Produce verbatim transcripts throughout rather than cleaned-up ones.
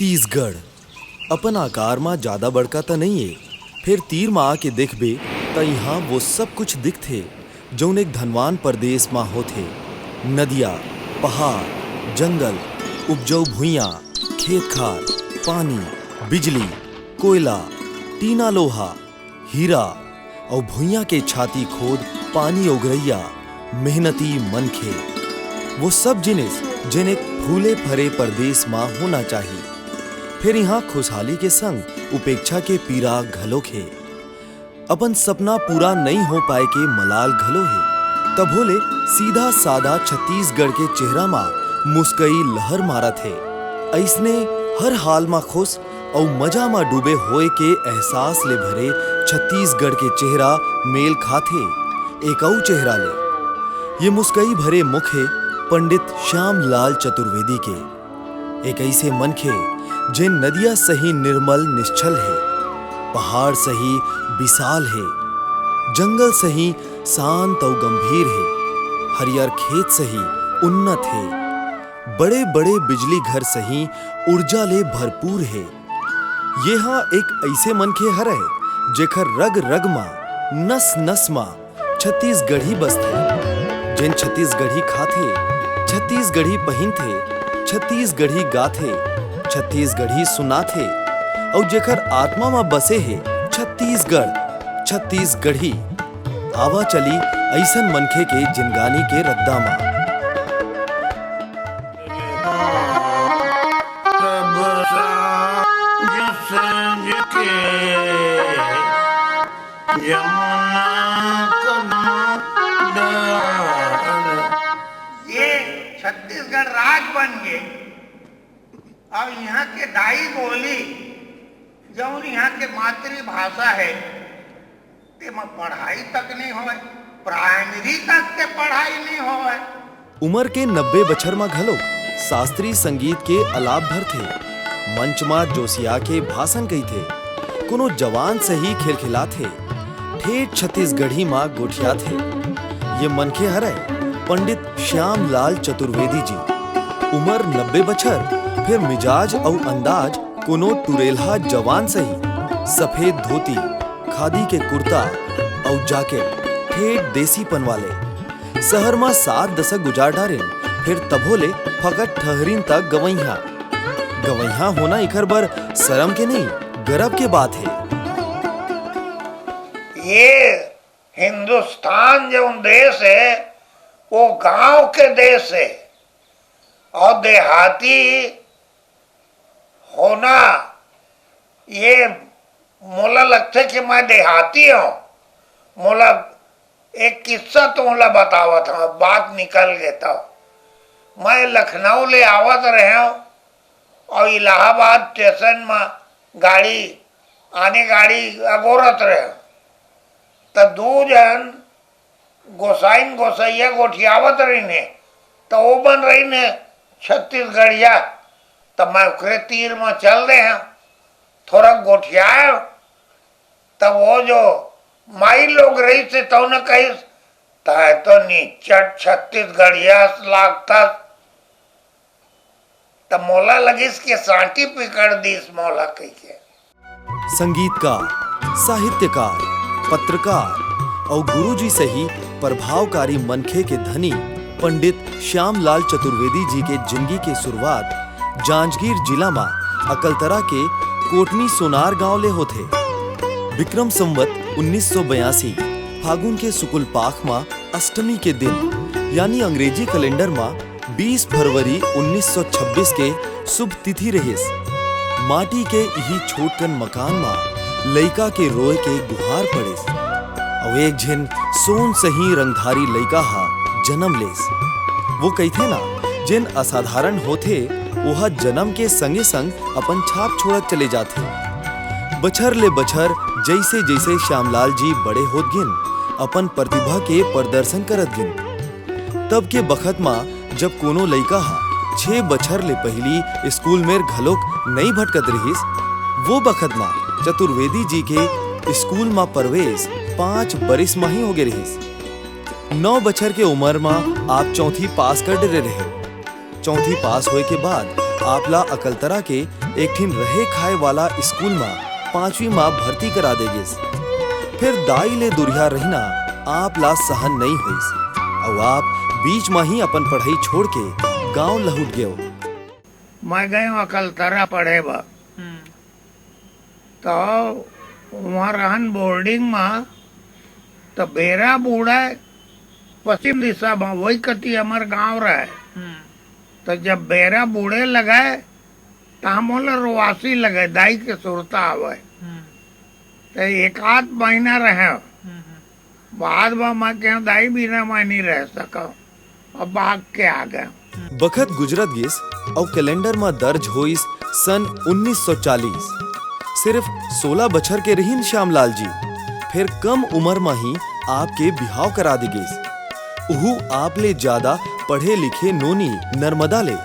छत्तीसगढ़ अपन आकार म जादा बड़का त नइये, फेर तीर म आके देखबे त इहाँ वो सब कुछ दिखथे, जउन एक धनवान परदेस म होथे। नदिया, पहाड़, जंगल, उपजऊ भुइयां, खेत-खार, पानी, बिजली, कोयला, टीना लोहा, हीरा अउ भुइयां के छाती खोद पानी ओगरइया मेहनती मनखे। वो सब जिनिस जेन एक फूले फरे परदेस म होना चाही। फेर इहाँ खुसहाली के संग उपेक्षा के पीरा घलोक हे। अपन सपना पूरा नइ हो पाए के मलाल घलो हे। तभो ले सीधा सादा छत्तीसगढ़ के चेहरा म मुस्कई लहर मारत हे। अइसने हर हाल म खुस अउ मजा म डूबे होए के एहसास ले भरे छत्तीसगढ़ के चेहरा मेल खाथे एक अउ चेहरा ले। ये मुस्कई भरे मुख हे पंडित श्यामलाल चतुर्वेदी के। एक अइसे मनखे जेन नदिया सही निर्मल निश्छल हे, पहाड़ सही बिसाल हे, जंगल सही शांत अउ गंभीर हे, हरियर खेत सही उन्नत हे, बड़े-बड़े बिजली घर सही ऊर्जा ले भरपूर हे। ये ह एक अइसे मनखे हरय, जेखर रग-रग म, नस-नस म छत्तीसगढ़ी बसथे, जेन छत्तीसगढ़ी खाथे, छत्तीसगढ़ी पहिनथे, छत्तीसगढ़ी गाथे, छत्तीसगढ़ी सुनाथे, अउ जेखर आत्मा म बसे हे छत्तीसगढ़, छत्तीसगढ़ी। आवा चली अइसन मनखे के जिनगानी के रद्दा म। तब सांझ सांझ के जमुना कनक डार। ये छत्तीसगढ़ राज बन गे, अउ इहाँ के दाई बोली, जउन इहाँ के मातृभाषा हे, तेमा पढ़ाई तक नइ होवय, प्राइमरी तक के पढ़ाई नइ होवय। उमर के नब्बे बछर म घलोक शास्त्रीय संगीत के अलाप भरथे, मंच म जोसिया के भाषण कहिथे, कोनो जवान सही खिलखिलाथे, ठेठ छत्तीसगढ़ी म गोठियाथे। ये मनखे हरय पंडित श्यामलाल चतुर्वेदी जी। उमर नब्बे बछर, फेर मिजाज अउ अंदाज कोनो टुरेलहा जवान सही। सफेद धोती, खादी के कुर्ता अउ जैकेट, ठेठ देसीपन वाले। सहर म सात दसक गुजार डारेन, फेर तभो ले फकट ठहरिन त गवइहा। गवइहा होना इखर बर सरम के नइ, गरब के बात हे। ये हिंदुस्तान जउन देस हे, वो गांव के देस हे, अउ देहाती होना, ये मोला लगथे कि मैं देहाती हंव। मोला एक किस्सा तुमला बतावत हंव, बात निकल गे तव। मैं लखनऊ ले आवत रहेंव अउ इलाहाबाद स्टेशन म गाड़ी, आने गाड़ी अगोरत रहेंव, त दू झन गोसाइन गोसइया गोठियावत रहिन हे, त ओ मन रहिन हे छत्तीसगढ़िया, त मैं ओकरे तीर म चल दे हंव, थोरा गोठियाए, त ओ जो माई लोग रहिस हे, तउने कहिस, "तैं तो निच्चट छत्तीसगढ़िया लागथस।" त मोला लगिस के सांटी पिकड़ दिस मोला कहिके। संगीतकार, साहित्यकार, पत्रकार अउ गुरुजी सही प्रभावकारी मनखे के धनी पंडित श्यामलाल चतुर्वेदी जी के जिनगी के शुरुआत जांजगीर जिला म अकलतरा के कोटनी सोनार गांव ले होथे। विक्रम संवत उन्नीस सौ बयासी फागुन के सुकुल पाख म अष्टमी के दिन, यानी अंग्रेजी कैलेंडर म बीस फरवरी उन्नीस सौ छब्बीस के शुभ तिथि रहिस। माटी के इही छोटकन मकान म लइका के रोए के गुहार पड़िस। अउ एक झिन सोन सही रंगधारी लइका ह जनम लेस। वो कहिथे ना, जेन असाधारण होथे, ओहा जनम के संगे-संग अपन छाप छोड़त चले जाथे। बछर ले बछर जइसे-जइसे श्यामलाल जी बड़े होत गिन, अपन प्रतिभा के प्रदर्शन करत गिन। तब के बखत म जब कोनो लइका ह छह बछर ले पहिली स्कूल मेर घलोक नइ भटकत रिहिस, वो बखत म चतुर्वेदी जी के स्कूल म प्रवेश पाँच बरिस म ही होगे रिहिस। नौ बछर के उमर म आप चौथी पास कर डरे रहेव। चौथी पास होए के बाद आप ला अकलतरा के एक ठिन रहे खाए वाला स्कूल म पांचवी म भर्ती करा दे गिस। फेर दाई ले दुरिहा रहिना आप ला सहन नइ होइस, अउ आप बीच म ही अपन पढ़ई छोड़ के गांव लहुट गेव। मैं गए अकलतरा पढ़े बर। तो वहाँ रहन बोर्डिंग में, तो बेरा बूड़े पश्चिम दिशा में, वही कती हमर गांव रहे। तो जब बेरा बूड़े लगे, तो हम बोले रोवासी लगे, दाई के सुरता आवे। तो एक आध महीना रहे। बाद में मैं कहें, दाई बिना मैं नहीं रह सकव, अब भाग के आ गए। बखत गुजरत गिस अउ कैलेंडर म दर्ज होइस सन उन्नीस सौ चालीस। सिर्फ सोलह बछर के रहिन श्यामलाल जी, फेर कम उमर म ही आपके बिहाव करा दे गिस। उहू आप ले ज्यादा पढ़े लिखे नोनी नर्मदा ले।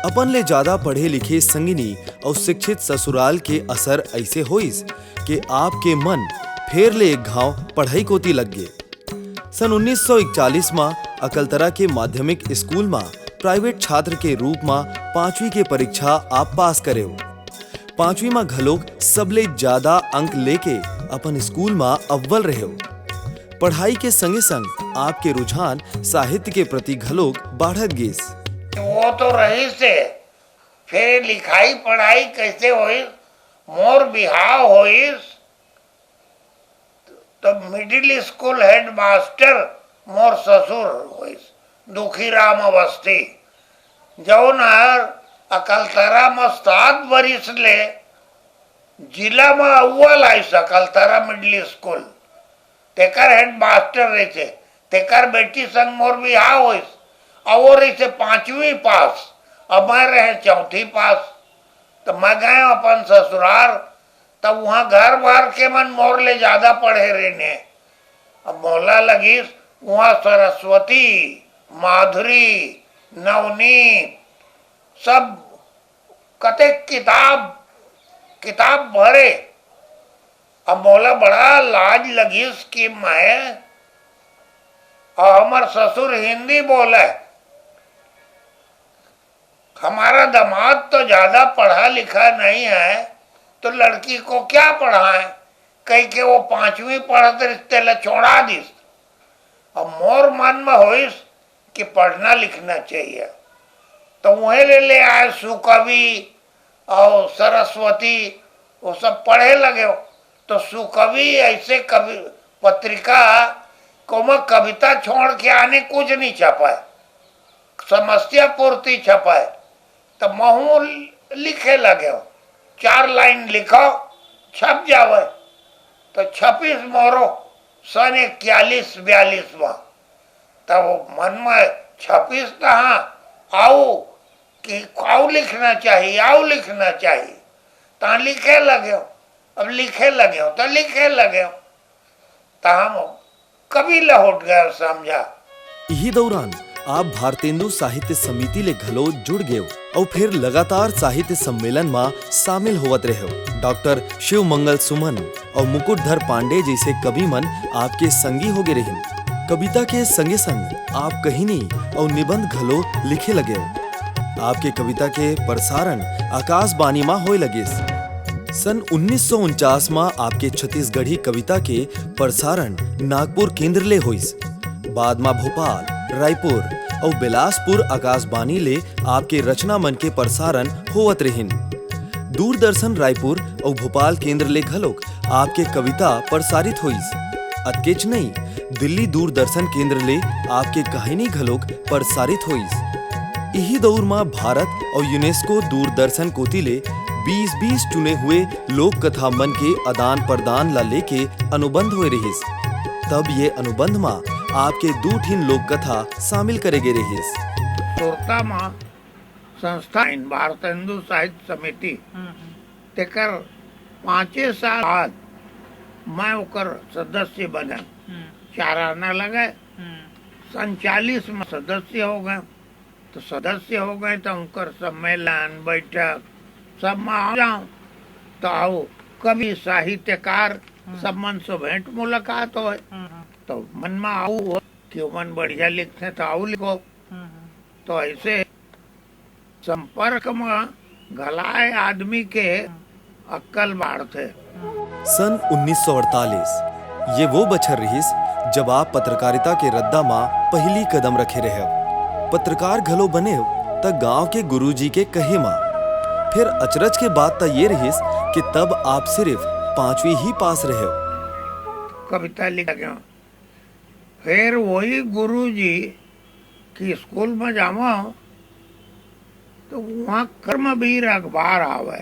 अपन ले ज्यादा पढ़े लिखे संगिनी अउ शिक्षित ससुराल के असर अइसे होइस के आपके मन फेर ले एक घांव पढ़ई कोती लग गे। सन उन्नीस सौ इकतालीस म अकलतरा के माध्यमिक स्कूल म प्राइवेट छात्र के रूप म पांचवी के परीक्षा आप पास करेव। पांचवी म घलोक सबले ज्यादा अंक लेके अपन स्कूल म अव्वल रहेव। पढ़ाई के संगे संग आपके रुझान साहित्य के प्रति घलोक बाढ़त गिस। वो तो रहिस हे, फेर लिखाई पढ़ाई कैसे होइस? मोर बिहाव होइस तो मिडिल स्कूल हेडमास्टर मोर ससुर होइस, दुखीराम अवस्थी, जौन हर अकलतरा म सात बरिस ले जिला म अव्वल आइस अकलतरा मिडिल स्कूल। तेकर हेडमास्टर रहिसे, तेकर बेटी संग मोर बिहाव होइस, अउ वो रहिसे पांचवी पास, अउ मैं रहे चौथी पास। त मैं गए अपन ससुरार, त उहाँ घर भर के मन मोर ले ज्यादा पढ़े रहिन हे। अब मोला लगिस उहाँ सरस्वती, माधुरी, नवनीत, सब कतेक किताब, किताब भरे। अब मोला बड़ा लाज लगिस कि मैं, अउ हमर ससुर हिंदी बोले, हमारा दामाद तो ज्यादा पढ़ा लिखा नहीं है, तो लड़की को क्या पढ़ाएं, कहिके वो पांचवी पढ़त रिहिस तेला छोड़ा दिस। अब मोर मन म होइस कि पढ़ना लिखना चाहिए, तो उहें ले, ले आए सुकवि अउ सरस्वती, वो सब पढ़े लगेव। तो सुकवि ऐसे कवि पत्रिका, कोमा कविता छोड़ के आने कुछ नहीं छपय, समस्या पूर्ति छपय। त महूँ लिखे लगेव, चार लाइन लिखव, छप जावय। त छपिस मोरो सन इकतालीस बयालीस म। तब मन म छपिस तहाँ आऊ कि आऊ लिखना चाही, आऊ लिखना चाही। तहाँ लिखे लगेव, अब लिखे लगेव त लिखे लगेव, तहाँ म कवि लहुट गए समझा। इही दौरान आप भारतेंदु साहित्य समिति ले घलो जुड़ गेव अउ फेर लगातार साहित्य सम्मेलन म शामिल होवत रहेव। डॉक्टर शिव मंगल सुमन अउ मुकुटधर पांडे जइसे कवि मन आपके संगी होगे रहिन। कविता के संगे संग आप कहिनी अउ निबंध घलो लिखे लगेव। आपके कविता के प्रसारण आकाशवाणी म होए लगिस। सन उन्नीस सौ उनचास म आपके छत्तीसगढ़ी कविता के प्रसारण नागपुर केंद्र ले होइस। बाद म भोपाल, रायपुर अउ बिलासपुर आकाशवाणी ले आपके रचना मन के प्रसारण होवत रिहिन। दूरदर्शन रायपुर अउ भोपाल केंद्र ले घलोक आपके कविता प्रसारित होइस। अतकेच नइ, दिल्ली दूरदर्शन केंद्र ले आपके कहानी घलोक प्रसारित होइस। इही दौर म भारत अउ यूनेस्को दूरदर्शन कोति ले बीस बीस चुने हुए लोक कथा मन के आदान प्रदान ला लेके अनुबंध होए रिहिस। तब ये अनुबंध म आपके दू ठिन लोक कथा शामिल करे गे रिहिस। सुरता म संस्था आइन भारतेंदु साहित्य समिति, तेकर पाँचे साल बाद मैं ओकर सदस्य बनन। चार आना लगे, सन चालीस म सदस्य हो गए। तो सदस्य हो गए तो उनकर सम्मेलन, बैठक, सब म आ जाऊं, तो आओ, कवि, साहित्यकार, सब मन से भेंट मुलाकात होए। तो मन म आऊ हो कि ओमन बढ़िया लिखथे तो आऊ लिखो। तो ऐसे संपर्क म घलाय आदमी के अक्कल बाढ़थे। सन उन्नीस सौ अड़तालीस ये वो बछर रिहिस, जब आप पत्रकारिता के रद्दा म पहिली कदम रखे रहेव। पत्रकार घलो बनेव, त गांव के गुरुजी के कहे म। फेर अचरज के बात त ये रिहिस कि तब आप सिरिफ पांचवी ही पास रहेव। कविता लिख गया। फिर वही गुरुजी कि स्कूल में जावं, तो वहाँ कर्मवीर अखबार आवे,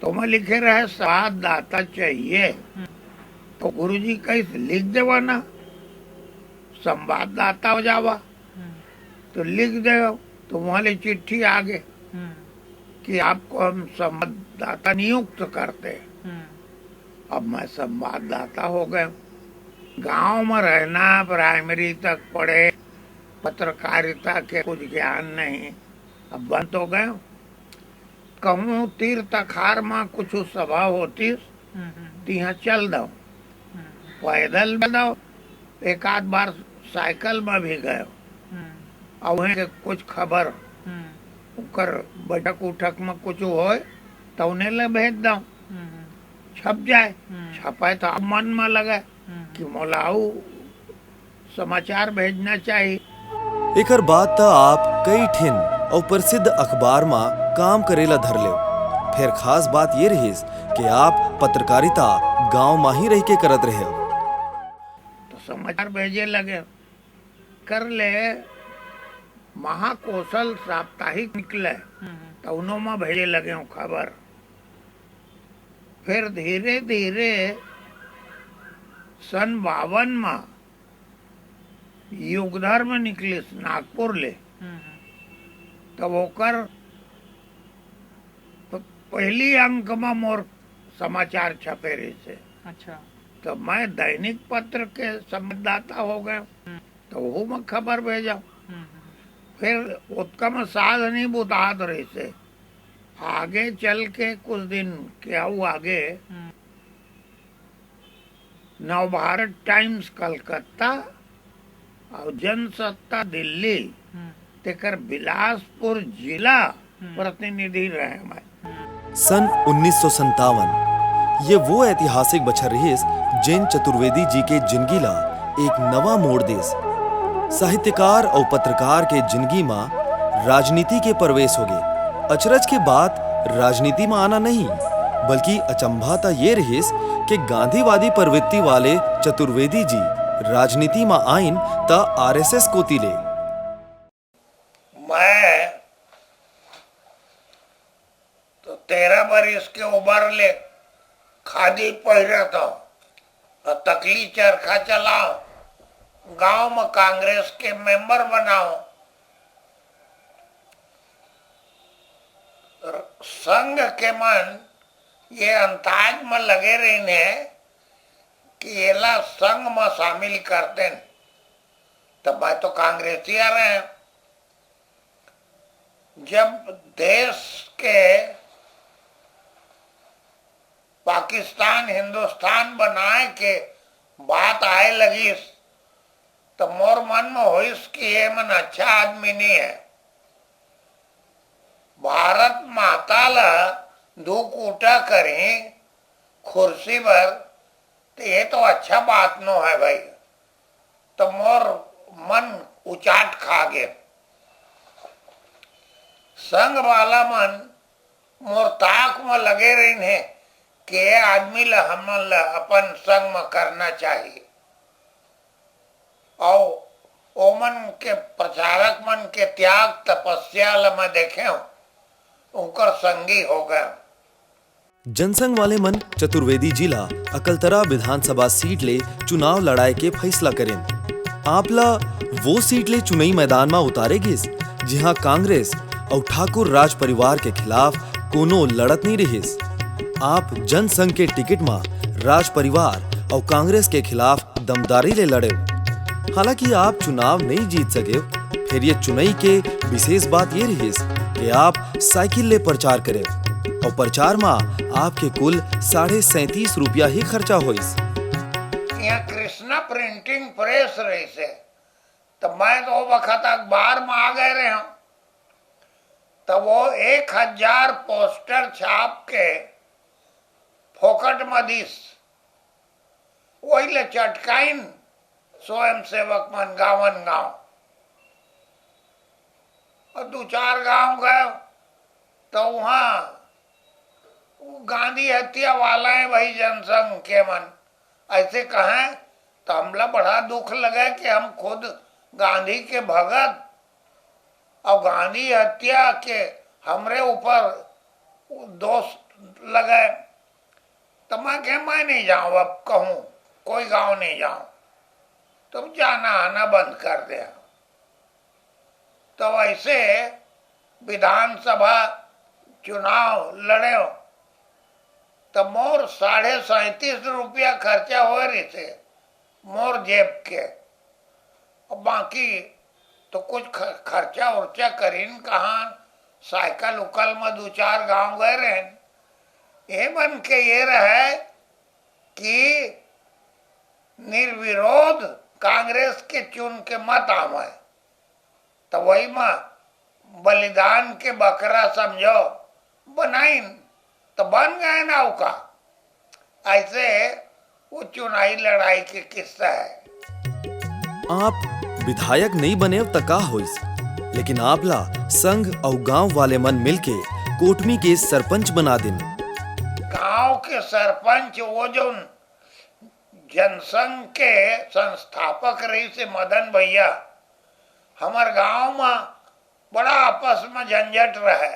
तो मैं लिखे रहे, संवाददाता चाहिए। तो गुरुजी कहिस, लिख देवा ना, संवाददाता हो जावा। तो लिख दे, तो वहाँ ले चिट्ठी आ गए कि आपको हम संवाददाता नियुक्त करते हैं। अब मैं संवाददाता हो गया। गांव में रहना, प्राइमरी तक पढ़े, पत्रकारिता के कुछ ज्ञान नहीं। अब बन तो गए। कहूँ तीर तखार में कुछ सभा होती, तिहाँ चल दो, पैदल भी दो, एक आध बार साइकिल में भी गए। और वहीं के कुछ खबर ओकर बैठक उठक में कुछ होए, तो उन्हें ले भेज दो, छप जाए। छपे तो आप मन में लगे कि मोला आऊ समाचार भेजना चाहिए। एकर बाद त आप कई ठिन अउ प्रसिद्ध अखबार म काम करे ला धर लेव। फेर खास बात ये रिहिस कि आप पत्रकारिता गांव म ही रहिके करत रहेव। तो समाचार भेजे लगे, कर ले महाकौशल साप्ताहिक निकले, तो उन्हों में भेजे लगे हूँ खबर। फिर धीरे धीरे सन बावन में युगधर्म निकलिस नागपुर ले, तब ओकर प-, पहली अंक में मोर समाचार छपे रहिसे। अच्छा। तो मैं दैनिक पत्र के संवाददाता हो गए, तो वहू में खबर भेजा। फिर ओतका में साल नहीं बुतात रहिसे। आगे चल के कुछ दिन के आऊ आगे नवभारत टाइम्स कलकत्ता और जनसत्ता दिल्ली, तेकर बिलासपुर जिला प्रतिनिधि रहे मैं। सन उन्नीस सौ संतावन ये वो ऐतिहासिक बछर रिहिस, जेन चतुर्वेदी जी के जिनगी ला एक नवा मोड़ दिस। साहित्यकार अउ पत्रकार के जिनगी म राजनीति के प्रवेश होगे। अचरज के बात राजनीति म आना नहीं, बल्कि अचंभा त ये रिहिस कि गांधीवादी प्रवृत्ति वाले चतुर्वेदी जी राजनीति म आइन त आरएसएस कोति ले। मैं तो तेरह बरिस के उमर ले खादी पहिरत हंव, अउ तकली चरखा चलाव, गांव म कांग्रेस के मेंबर बनाव। संघ के मन ये अंदाज म लगे रहिन हे कि एला संघ म शामिल कर देन, त मैं तो कांग्रेसी आ रहे हैं। जब देश के पाकिस्तान हिंदुस्तान बनाए के बात आए लगिस, त मोर मन में होइस कि ये मन अच्छा आदमी नहीं है। भारत माता ला दू कूटा करी खुर्सी बर, त ये तो अच्छा बात नो है भाई। त मोर मन उचाट खा गे। संघ वाला मन मोर ताक म लगे रहिन हे कि ये आदमी ल हमन ल अपन संग म करना चाही। अउ ओमन के प्रचारक मन के त्याग तपस्या ल मैं देखेंव, उंकर संगी हो गए। जनसंघ वाले मन चतुर्वेदी जी ला अकलतरा विधानसभा सीट ले चुनाव लड़ाए के फैसला करेन। आप ला वो सीट ले चुनई मैदान म उतारे गिस, जिहां कांग्रेस अउ ठाकुर राज परिवार के खिलाफ कोनो लड़त नइ रिहिस। आप जनसंघ के टिकट म राज परिवार अउ कांग्रेस के खिलाफ दमदारी ले लड़ेव। हालांकि आप चुनाव नइ जीत सकेव, फेर ये चुनई के विशेष बात ये रिहिस कि आप साइकिल ले प्रचार करेव अउ प्रचार म आपके कुल साढ़े सैंतीस रुपया ही खर्चा होइस। यहाँ कृष्णा प्रिंटिंग प्रेस रहिसे, त मैं तो वो बखत अखबार म आ गए रहे हूँ। त वो एक हजार पोस्टर छाप के फोकट म दिस। वही ले चटकाइन स्वयंसेवक मन गावन गांव। अउ दू चार गांव गए त उहां गांधी हत्या वाला हे भाई जनसंघ के मन, अइसे कहें त हमला बड़ा दुख लगे कि हम खुद गांधी के भगत अउ गांधी हत्या के हमरे ऊपर दोष लगे। त मैं कहें, मैं नहीं जाऊं, अब कहूं कोई गांव नहीं जाऊं। तब जाना आना बंद कर दे। तब अइसे विधानसभा चुनाव लड़ेंव, त मोर साढ़े सैंतीस रुपया खर्चा होय रहिसे मोर जेब के। अब बाकी तो कुछ ख-, खर्चा उर्चा करिन कहां, साइकिल उकल म दू चार गांव गए रहेन। ये मन के ये रहे कि निर्विरोध कांग्रेस के चुन के मत आवय, त वही म बलिदान के बकरा समझो बनाइन, त बन गए ना ओका। अइसे वो चुनावी लड़ाई के किस्सा हे। आप विधायक नइ बनेव त का होइस, लेकिन आप ला संघ अउ गांव वाले मन मिलके कोटमी के सरपंच बना दिन। गांव के सरपंच वो जोन जनसंघ के संस्थापक रहिसे मदन भैया, हमर गांव म बड़ा आपस म झंझट रहे,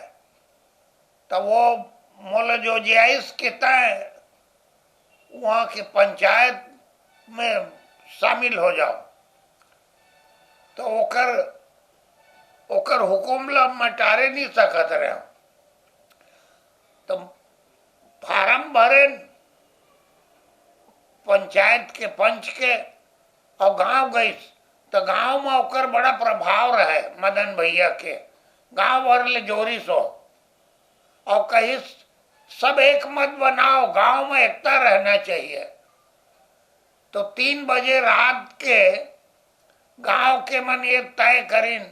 त वो मोला जोजियाइस के तंय उहां के पंचायत म शामिल हो जाव। त ओकर, ओकर हुकुम ल मैं टारे नइ सकत रहेंव। त फारम भरेन पंचायत के पंच के, अउ गांव गइस, त गांव म ओकर बड़ा प्रभाव रहे मदन भैया के। गांव भर ले जोरिस ओ, अउ कहिस, "सब एक मत बनाव, गांव म एकता रहना चाहिए।" तो तीन बजे रात के गांव के मन ये तय करिन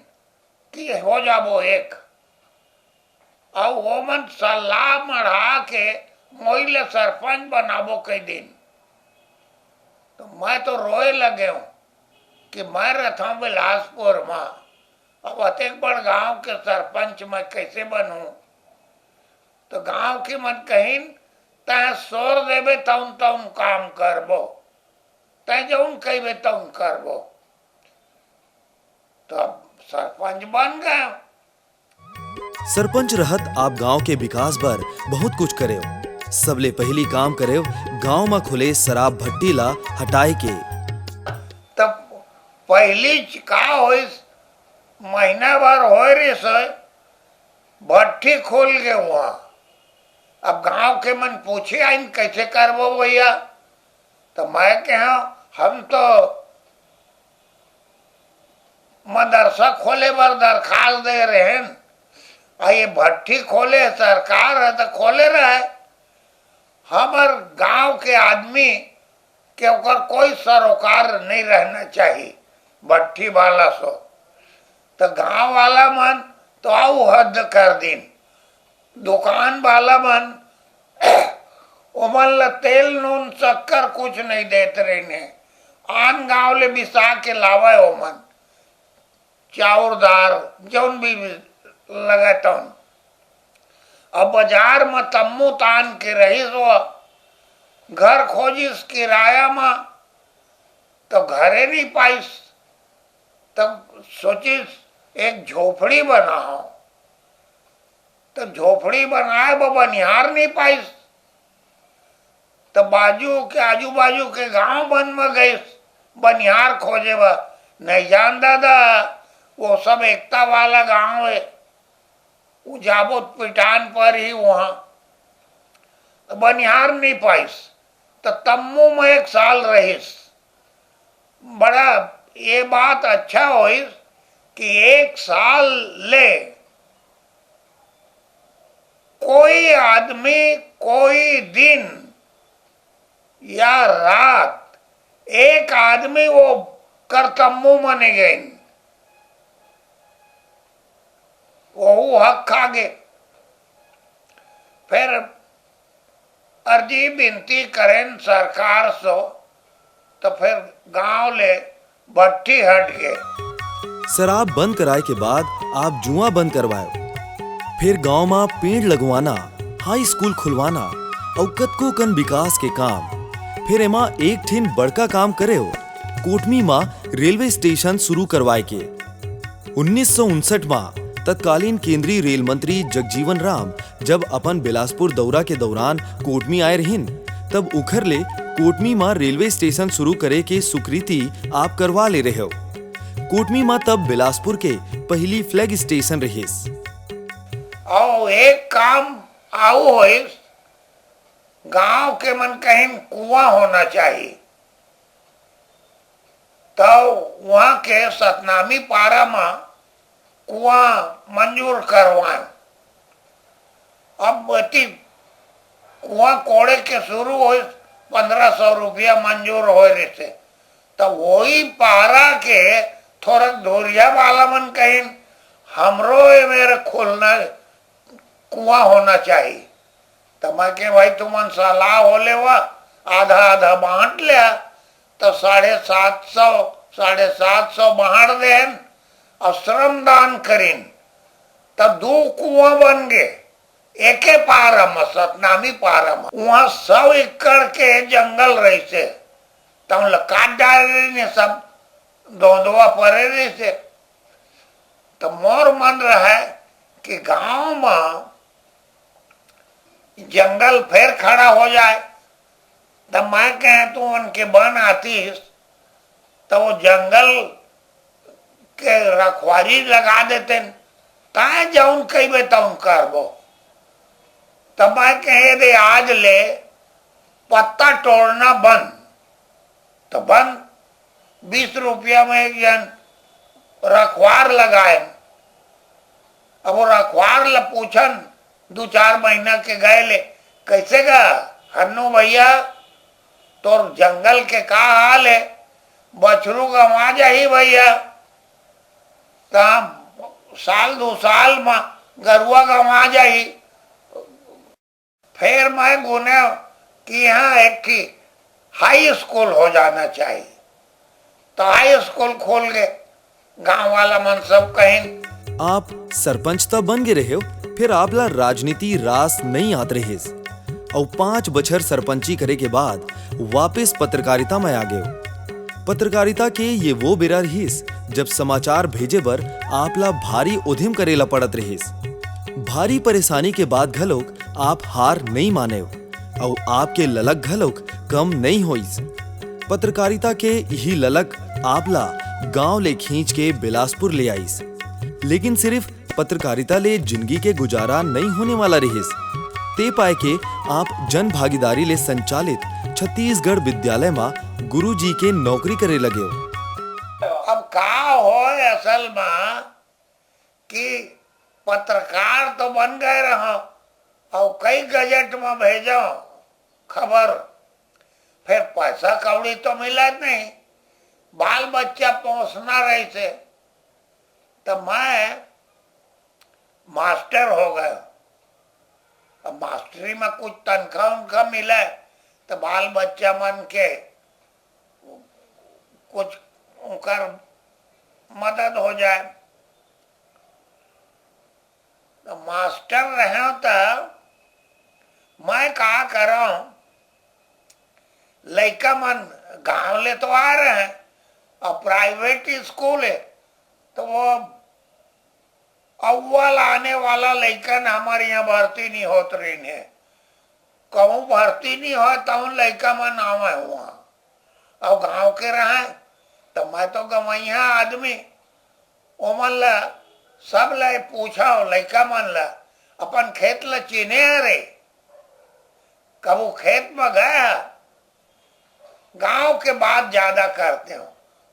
कि हो जाबो एक, अउ ओमन सलाह मढ़ा के मोई ले सरपंच बनाबो कहि दिन। तो मैं तो रोए लगेंव कि मैं रथंव बिलासपुर म, अब अतेक बड़ गांव के सरपंच मैं कइसे बनहूं? तो गांव के मन कहिन, "तैं सोर देबे तउन तउन काम करबो, तैं जउन कहिबे तउन करबो।" तो अब सरपंच बन गए। सरपंच रहत आप गांव के विकास बर बहुत कुछ करेव। सबले पहिली काम करेव गांव म खुले शराब भट्टी ला हटाए के। तब पहिली च-, का होइस, महीना भर होए रिहिस होय, भट्टी खुल गे उहां। अब गांव के मन पूछे आइन, "कइसे करबो भैया?" त मैं कहेंव, "हम तो मदरसा खोले बर दरखास्त दे रहेन, अउ ये भट्टी खोले सरकार ह त खोले रहे, हमर गांव के आदमी के ओकर कोई सरोकार नहीं रहना चाहिए, भट्टी वाला सो।" त गांव वाला मन तो अउ हद कर दिन, दुकान वाला मन, ओमन ल तेल, नून, शक्कर कुछ नहीं देत रहिन हे। आन गांव ले बिसा के लावय ओमन, चाउर, दार, जउन भी लगय तउन। अब बाजार म तम्मू तान के रहिस ओ, घर खोजिस किराया म, त घरे नहीं पाइस। तब सोचिस, एक झोपड़ी बनाओ। त झोपड़ी बनाए बर बनिहार नहीं पाइस। त बाजू के, आजू बाजू के गांव मन म गइस बनिहार खोजे बर। नहीं जान दादा, वो सब एकता वाला गांव हे, वो जाबो त पिटान परही उहां। त बनिहार नहीं पाइस, त तम्मू म एक साल रहिस। बड़ा ये बात अच्छा होइस कि एक साल ले कोई आदमी, कोई दिन या रात एक आदमी वो कर तम्मू म नइ गइन। ओहू ह खा गे। फेर अर्जी बिनती करेन सरकार सो, त फेर गांव ले भट्ठी हट गे। शराब बंद कराए के बाद आप जुआ बंद करवायो, फिर गांव मा पेड़ लगवाना, हाई स्कूल खुलवाना अउ कतको कन विकास के काम। फिर एमा एक ठिन बड़का काम करे हो, कोटमी मा रेलवे स्टेशन शुरू करवाए के। उन्नीस सौ उनसठ मा तत्कालीन केंद्रीय रेल मंत्री जगजीवन राम जब अपन बिलासपुर दौरा के दौरान कोटमी आए रहिन, तब उखर ले कोटमी मा रेलवे स्टेशन शुरू करे के स्वीकृति आप करवा ले रहे हो। कोटमी मा तब बिलासपुर के पहली फ्लैग स्टेशन रहिस। अउ एक काम आऊ होइस, गांव के मन कहिन कुआं होना चाहिए, तो वहां के सतनामी पारा मा कुआं मंजूर करवाए। अब एती कुआं कोड़े के शुरू होइस, पंद्रह सौ रुपया मंजूर होए रहिसे, त वही पारा के थोड़ा धुरिया वाला मन कहिन, हमरो ए मेर खोलना कुआं होना चाहिए। त मैं के भाई तुमन सलाह हो लेवा, आधा आधा बांट लिया, त साढ़े सात सौ, साढ़े सात सौ बांट देन अउ श्रमदान करिन, त दू कुआं बन गे। एके पारा म, सतनामी पारा म, उहां सौ एकड़ के जंगल रहिसे, तउन ल काट डारे रहिन, सब दोंदवा परे रहिसे। त मोर मन रहय कि गांव म जंगल फेर खड़ा हो जाए, त मैं कहे तू उनके बन आतीस, त वो जंगल के रखवारी लगा देतेन, तैं जउन कहिबे तउन करबो। त मैं कहे दे आज ले पत्ता तोड़ना बंद, त बंद। बीस रुपया में एक जन रखवार लगाए। अब वो रखवार ल पूछन, दू चार महीना के गए ले, कैसे गा हन्नू भैया, तोर जंगल के का हाल है? बछरू गंवा जाही भैया, त साल दू साल म गरुआ गंवा जाही। फेर मैं गुने कि यहां एक ठी हाई स्कूल हो जाना चाहिए। त हाई स्कूल खोल गे, गांव वाला मन सब कहिन। आप सरपंच त बन गे रहेव, फेर आप ला राजनीति रास नइ आत रहिस, अउ पांच बछर सरपंची करे के बाद वापिस पत्रकारिता म आ गेव। पत्रकारिता के ये वो बेरा रहिस, जब समाचार भेजे बर आप ला भारी उधिम करे ला पड़त रहिस। भारी परेशानी के बाद घलोक आप हार नइ मानेव, अउ आपके ललक घलोक कम नइ होइस। पत्रकारिता के इही ललक आप ला गांव ले खींच के बिलासपुर ले आइस। लेकिन सिर्फ पत्रकारिता ले जिनगी के गुजारा नइ होने वाला रहिस। ते पाय के आप जन भागीदारी ले संचालित छत्तीसगढ़ विद्यालय म गुरुजी के नौकरी करे लगेव। अब का होय असल म कि पत्रकार तो बन गए रहंव, अउ कई गजट म भेजंव खबर, फेर पैसा कौड़ी तो मिलत नहीं, बाल बच्चा पोसना रहिसे, त मैं मास्टर हो गए। अब मास्टरी म कुछ तनखा उनखा मिले, त बाल बच्चा मन के कुछ उनकर मदद हो जाए। त मास्टर रहेंव त मैं का करंव, लइका मन गांव ले तो आ रहे हैं, अब प्राइवेट स्कूल है, त वो अव्वल आने वाला लइकन हमर इहां भर्ती नइ होत रहिन हे। कहूं भर्ती नइ होय, तउन लइका मन आवंय उहां। अउ गांव के रहंय, त मैं तो गंवइहा आदमी। ओमन ल, सब ल पूछंव, लइका मन ल, अपन खेत ल चिन्हे हरे? कभू खेत म गए ह? गांव के बात जादा करतेंव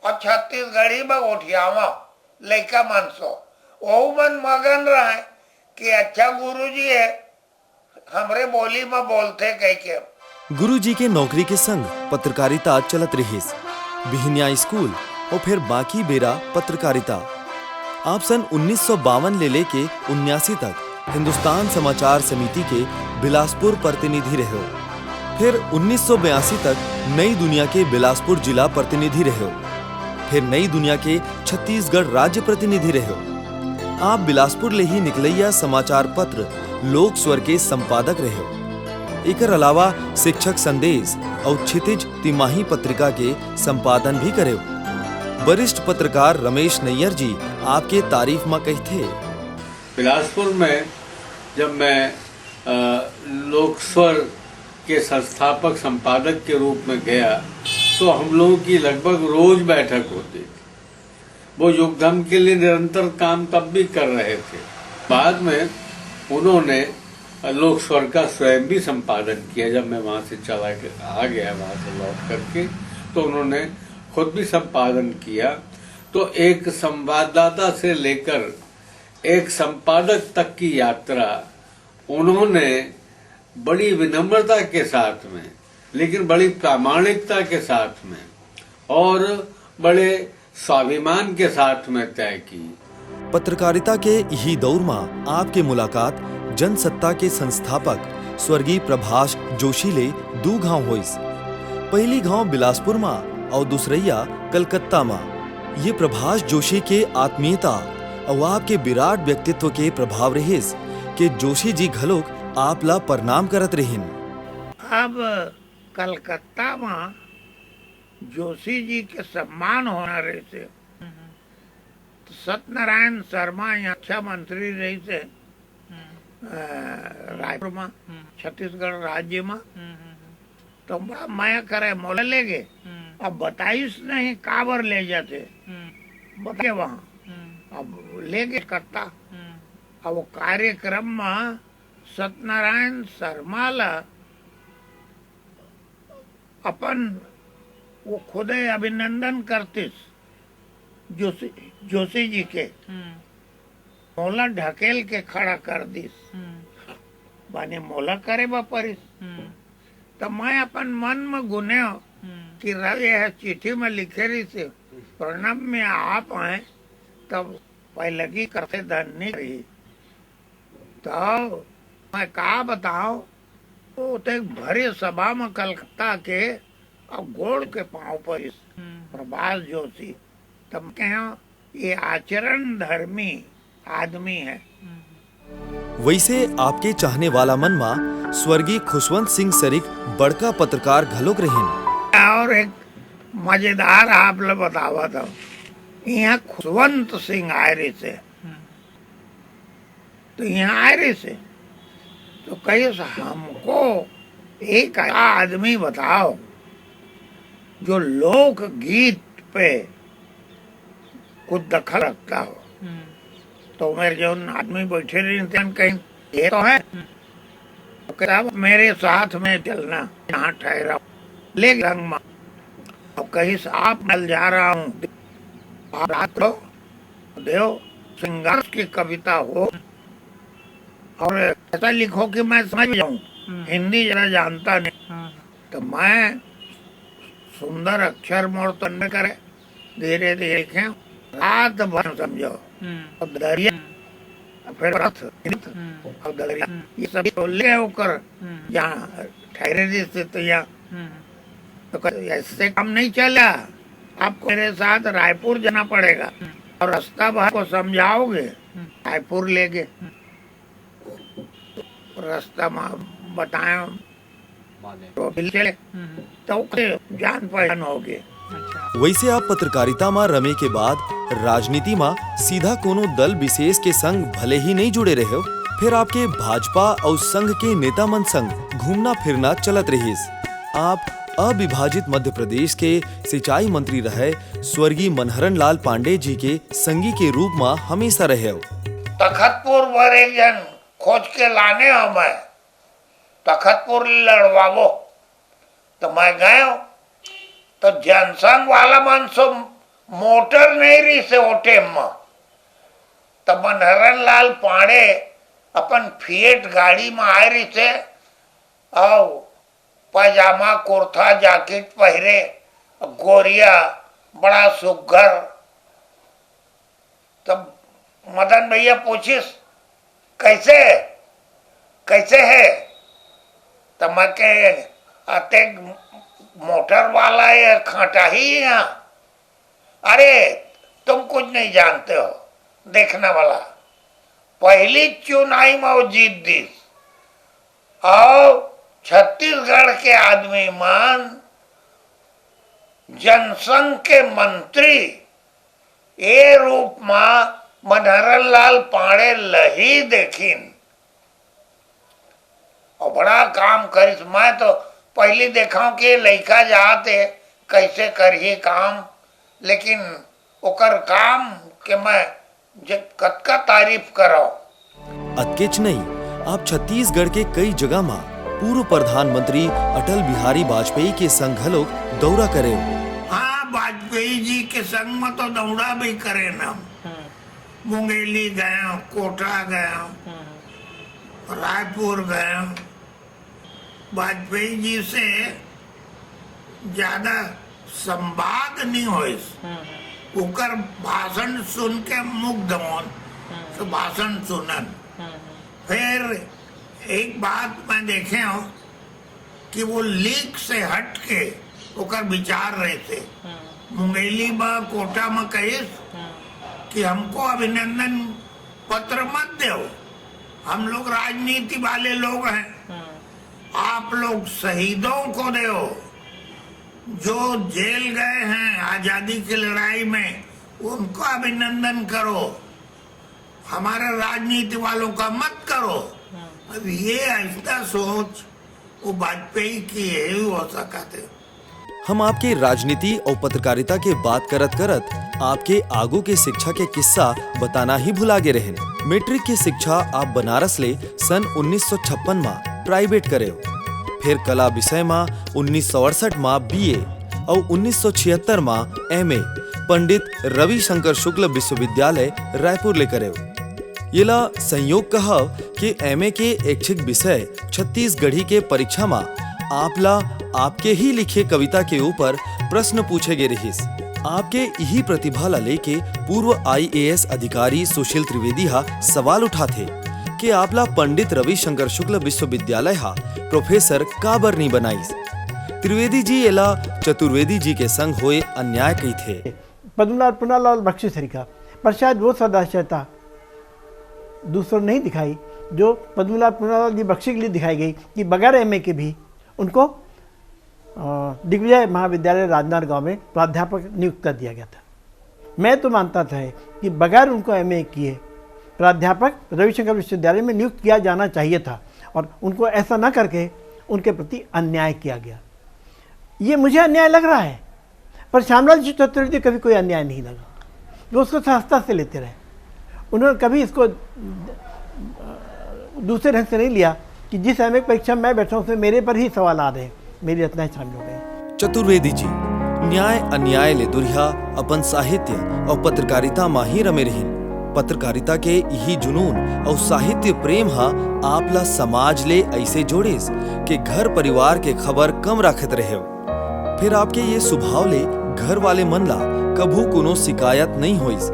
अउ छत्तीसगढ़ी म गोठियावंव लइका मन सो। ओहू मन मगन रहंय कि अच्छा गुरुजी हे, हमरे बोली म बोलथे कहिके। गुरुजी के नौकरी के संग पत्रकारिता चलत रिहिस। बिहनिया स्कूल अउ फेर बाकी बेरा पत्रकारिता। आप सन उन्नीस सौ बावन ले लेके उन्यासी तक हिंदुस्तान समाचार समिति के बिलासपुर प्रतिनिधि रहेव। फिर उन्नीस सौ बयासी तक नई दुनिया के बिलासपुर जिला प्रतिनिधि रहेव। फिर नई दुनिया के छत्तीसगढ़ राज्य प्रतिनिधि रहेव। आप बिलासपुर ले ही निकलैया समाचार पत्र लोक स्वर के संपादक रहेव। एकर अलावा शिक्षक संदेश अउ क्षितिज तिमाही पत्रिका के संपादन भी करेव। वरिष्ठ पत्रकार रमेश नैयर जी आपके तारीफ म कहिथे। बिलासपुर में जब मैं, अ, लोकस्वर के संस्थापक संपादक के रूप में गया, तो हम लोगों की लगभग रोज बैठक होती थी। वो युगधर्म के लिए निरंतर काम तब भी कर रहे थे। बाद में उन्होंने लोकस्वर का स्वयं भी संपादन किया। जब मैं वहाँ से चला के आ गया, वहाँ से लौट करके, तो उन्होंने खुद भी संपादन किया। तो एक संवाददाता से लेकर एक संपादक तक की यात्रा उन्होंने बड़ी विनम्रता के साथ में, लेकिन बड़ी प्रामाणिकता के साथ में और बड़े स्वाभिमान के साथ में तय की। पत्रकारिता के इही दौर म आपके मुलाकात जनसत्ता के संस्थापक स्वर्गीय प्रभाष जोशी ले दू घांव होइस। पहिली घांव बिलासपुर म अउ दूसरइया कलकत्ता म। ये प्रभाष जोशी के आत्मीयता अउ आपके विराट व्यक्तित्व के प्रभाव रिहिस के जोशी जी घलोक आप ला प्रणाम करत रिहिन। अब कलकत्ता म जोशी जी के सम्मान होना रहिसे, तो सत्यनारायण शर्मा यहाँ शिक्षा मंत्री रहिसे, अ, रायपुर म, छत्तीसगढ़ राज्य म। तो बड़ा मया करे, मोला ले गे। अब बताइस नहीं काबर ले जाते, बता के वहाँ अब ले गे कलकत्ता। अब वो कार्यक्रम म सत्यनारायण शर्मा ला अपन वो खुदे अभिनंदन करतिस जोशी, जोशी जी के। मोला ढकेल के खड़ा कर दिस, माने मोला करे बर परिस। त मैं अपन मन म गुनेव कि रवि यह चिट्ठी म लिखे रहिस, प्रणब में आप आए, तब पैलगी करते धन नहीं रही। तब मैं का बताओ, वो तो एक भरे सभा म कलकत्ता के अब गोड़ के पांव परिस प्रभाष जोशी। तब कहें ये आचरण धर्मी आदमी है। वैसे आपके चाहने वाला मन मा स्वर्गीय खुशवंत सिंह सरिक बड़का पत्रकार घलोक रहिन। और एक मजेदार आप ल बतावत हूँ, यहाँ खुशवंत सिंह आए रहिसे, तो यहाँ आए रहिसे, तो कहिस हमको एक आदमी बताओ जो लोकगीत पे कुछ दखल रखता हो। तो मेरे जो आदमी बैठे रहिन कहीं ये तो है, तो कहा मेरे साथ में चलना, यहाँ ठहरा ले रंग मा। अब कहिस आप, मैं जा रहा हूँ, आप रात को देव श्रृंगार की कविता हो और ऐसा लिखो कि मैं समझ जाऊँ, हिंदी जरा जानता नहीं। तो मैं सुंदर अक्षर मोर तन में करे, धीरे धीरे लिखे, रात भर समझो। और दरिया, फिर रथ, और दरिया, ये सब तो ले होकर यहाँ ठहरे रहिसे, तो यहाँ तो कह, ऐसे काम नहीं चला, आपको मेरे साथ रायपुर जाना पड़ेगा और रास्ता भर को समझाओगे। रायपुर ले गे, रास्ता म बताए, तो मिल चले, तो ओकरे जान पहचान हो गए। वैसे आप पत्रकारिता मा रमे के बाद राजनीति मा सीधा कोनो दल विशेष के संग भले ही नहीं जुड़े रहेव, फिर आपके भाजपा अउ संघ के नेता मन संग घूमना फिरना चलत रहिस। आप अविभाजित मध्य प्रदेश के सिंचाई मंत्री रहे स्वर्गीय मनहरन लाल पांडे जी के संगी के रूप मा हमेशा रहेव। तखतपुर बर एक जन खोज के लाने हो मैं, तखतपुर ले लड़वाबो। तो मैं गयो, तो जनसंघ वाला मन सो मोटर नहीं रहिसे ओ टेम म। तो मनहरन लाल पांडे अपन फिएट गाड़ी म आए रहिसे, अउ पैजामा, कुर्ता, जैकेट पहिरे, गोरिया, बड़ा सुग्घर। तब मदन भैया पूछिस, "कैसे, कैसे है?" त मैं के, "अतेक मोटर वाला ये खाटा ही यहाँ।" अरे, तुम कुछ नहीं जानते हो, देखने वाला। पहली चुनाई में वो जीत दिस, और छत्तीसगढ़ के आदमी मन जनसंघ के मंत्री ए रूप म मनहरन लाल पांड़े ल ही देखिन। और बड़ा काम करिस। मैं तो पहली देखा कि लइका जात हे, कैसे करही काम, लेकिन ओकर काम के मैं जे कतका तारीफ करव। अतकेच नहीं, आप छत्तीसगढ़ के कई जगह म पूर्व प्रधानमंत्री अटल बिहारी वाजपेयी के संग घलोक दौरा करे। हाँ, वाजपेयी जी के संग म तो दौरा भी करे न। मुंगेली गए, कोटा गए, रायपुर गए। वाजपेयी जी से ज्यादा संवाद नहीं होइस। ओकर भाषण सुन के मुग्ध होन, तो भाषण सुनन। फिर एक बात मैं देखे हूँ कि वो लीक से हट के ओकर विचार रहिथे। मुंगेली म, कोटा म कहिस कि हमको अभिनंदन पत्र मत दो, हम लोग राजनीति वाले लोग हैं। आप लोग शहीदों को दो, जो जेल गए हैं आजादी की लड़ाई में, उनका अभिनंदन करो, हमारे राजनीति वालों का मत करो। अब ये ऐसा सोच वो वाजपेयी की यही हो सकत है। हम आपके राजनीति और पत्रकारिता के बात करत करत आपके आगू के शिक्षा के किस्सा बताना ही भुला गे रहेन। मैट्रिक के शिक्षा आप बनारस ले सन उन्नीस सौ छप्पन मा प्राइवेट करेव, फिर कला विषय मा उन्नीस सौ अड़सठ मा बीए और उन्नीस सौ छिहत्तर मा एमए पंडित रविशंकर शुक्ल विश्वविद्यालय रायपुर ले करेव। येला संयोग कहव कि एमए के ऐच्छिक विषय छत्तीसगढ़ी के परीक्षा मा आपला आपके ही लिखे कविता के ऊपर प्रश्न पूछे गे रिहिस। आपके इही प्रतिभा ला लेके पूर्व आईएएस अधिकारी सुशील त्रिवेदी हा सवाल उठाथे कि आपला पंडित रविशंकर शुक्ल विश्वविद्यालय हा प्रोफेसर काबर नी बनाइस। त्रिवेदी जी एला चतुर्वेदी जी के संग होए अन्याय कहिथे। पद्मलाल पुन्नालाल बख्शी सरीखा, पर शायद वो सदाशयता दूसरों नहीं दिखाई जो पद्मलाल पुन्नालाल जी बख्शी के लिए दिखाई गई कि बगैर एमए के भी उनको, अ, दिग्विजय महाविद्यालय राजनांदगांव में प्राध्यापक नियुक्त कर दिया गया था। मैं तो मानता था कि बगैर उनको एमए किए प्राध्यापक रविशंकर विश्वविद्यालय में नियुक्त किया जाना चाहिए था और उनको ऐसा न करके उनके प्रति अन्याय किया गया। ये मुझे अन्याय लग रहा है, पर श्यामलाल जी चतुर्वेदी कभी कोई अन्याय नहीं लगा। वो उसको सहजता से लेते रहे। उन्होंने कभी इसको दूसरे ढंग से नहीं लिया कि जिस एमए परीक्षा में मैं बैठा हूँ, उसमें मेरे पर ही सवाल आ रहे हैं, मेरी रचनाएं शामिल हो गई। चतुर्वेदी जी न्याय अन्याय ले दुरिहा अपन साहित्य और पत्रकारिता मा ही रमे रहिन। पत्रकारिता के इही जुनून और साहित्य प्रेम हा आपला समाज ले ऐसे जोड़िस कि घर परिवार के खबर कम राखत रहेव। फिर आपके ये सुभाव ले घर वाले मन ला कभू कोनो शिकायत नहीं होइस,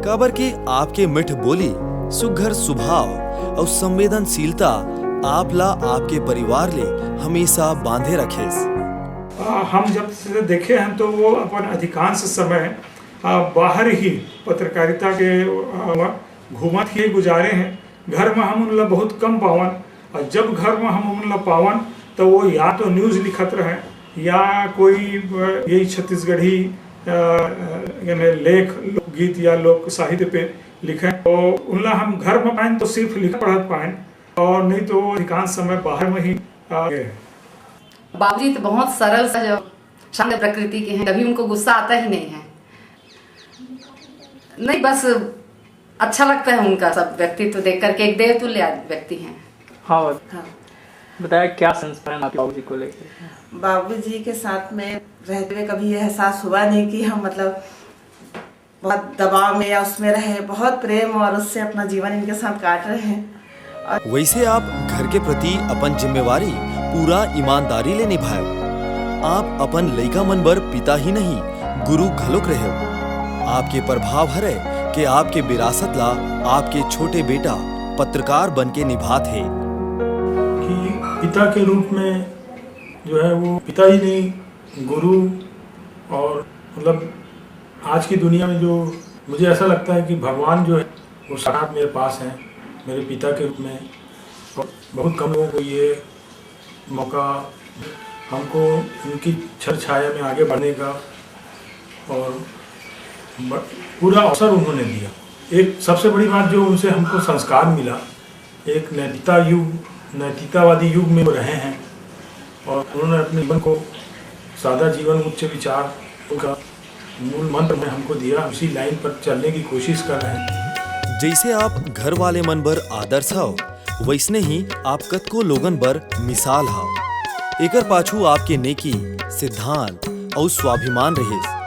काबर कि आपके मिठ बोली, सुघर सुभाव और संवेदनशीलता आपला आपके परिवार ले हमेशा बांधे रखेस। आ, हम जब से देखे हैं तो वो अपन अधिकांश समय, आ, बाहर ही पत्रकारिता के, आ, घूमत ही गुजारे हैं। घर में हम उनला बहुत कम पावन, और जब घर में हम उनला पावन तो वो या तो न्यूज लिखत रहे या कोई, अ, यही छत्तीसगढ़ी, अ, यानी लेख, लोकगीत या लोक साहित्य पे लिखे। तो उनला हम घर में पाएं तो सिर्फ लिखत पढ़त पाएं, और नहीं तो वो अधिकांश समय बाहर में ही, अ, बाबूजी तो बहुत सरल सहज शांत प्रकृति के हैं, कभी उनको गुस्सा आता ही नहीं है। नहीं, बस अच्छा लगता है उनका सब व्यक्तित्व देख करके, एक देवतुल्य व्यक्ति हैं। हाँ, हाँ। बताया क्या संस्मरण आपके बाबूजी को लेकर? बाबूजी के साथ में रहते हुए कभी ये एहसास हुआ नहीं कि हम, मतलब, बहुत दबाव में या उसमें रहे, बहुत प्रेम और उससे अपना जीवन इनके साथ काट रहे हैं। वैसे आप घर के प्रति अपन जिम्मेवारी पूरा ईमानदारी ले निभाए। आप अपन लइका मन बर पिता ही नहीं, गुरु घलोक रहे। आपके प्रभाव हरे कि आपके विरासत ला आपके छोटे बेटा पत्रकार बन के निभात हे। कि पिता के रूप में जो है वो पिता ही नहीं, गुरु, और मतलब आज की दुनिया में जो मुझे ऐसा लगता है कि भगवान जो है वो साक्षात मेरे पास हैं, मेरे पिता के रूप में। और बहुत कम लोगों को ये मौका, हमको उनकी छत्र छाया में आगे बढ़ने का और ब- पूरा अवसर उन्होंने दिया। एक सबसे बड़ी बात जो उनसे हमको संस्कार मिला, एक नैतिकता युग, नैतिकतावादी युग में वो रहे हैं और उन्होंने अपने जीवन को सादा जीवन उच्च विचार का मूल मंत्र में हमको दिया, उसी लाइन पर चलने की कोशिश कर रहे हैं। जैसे आप घर वाले मन बर आदर्श हव, वैसने ही आप कतको लोगन बर मिसाल हव। एकर पाछू आपके नेकी, सिद्धांत अउ स्वाभिमान रहिस।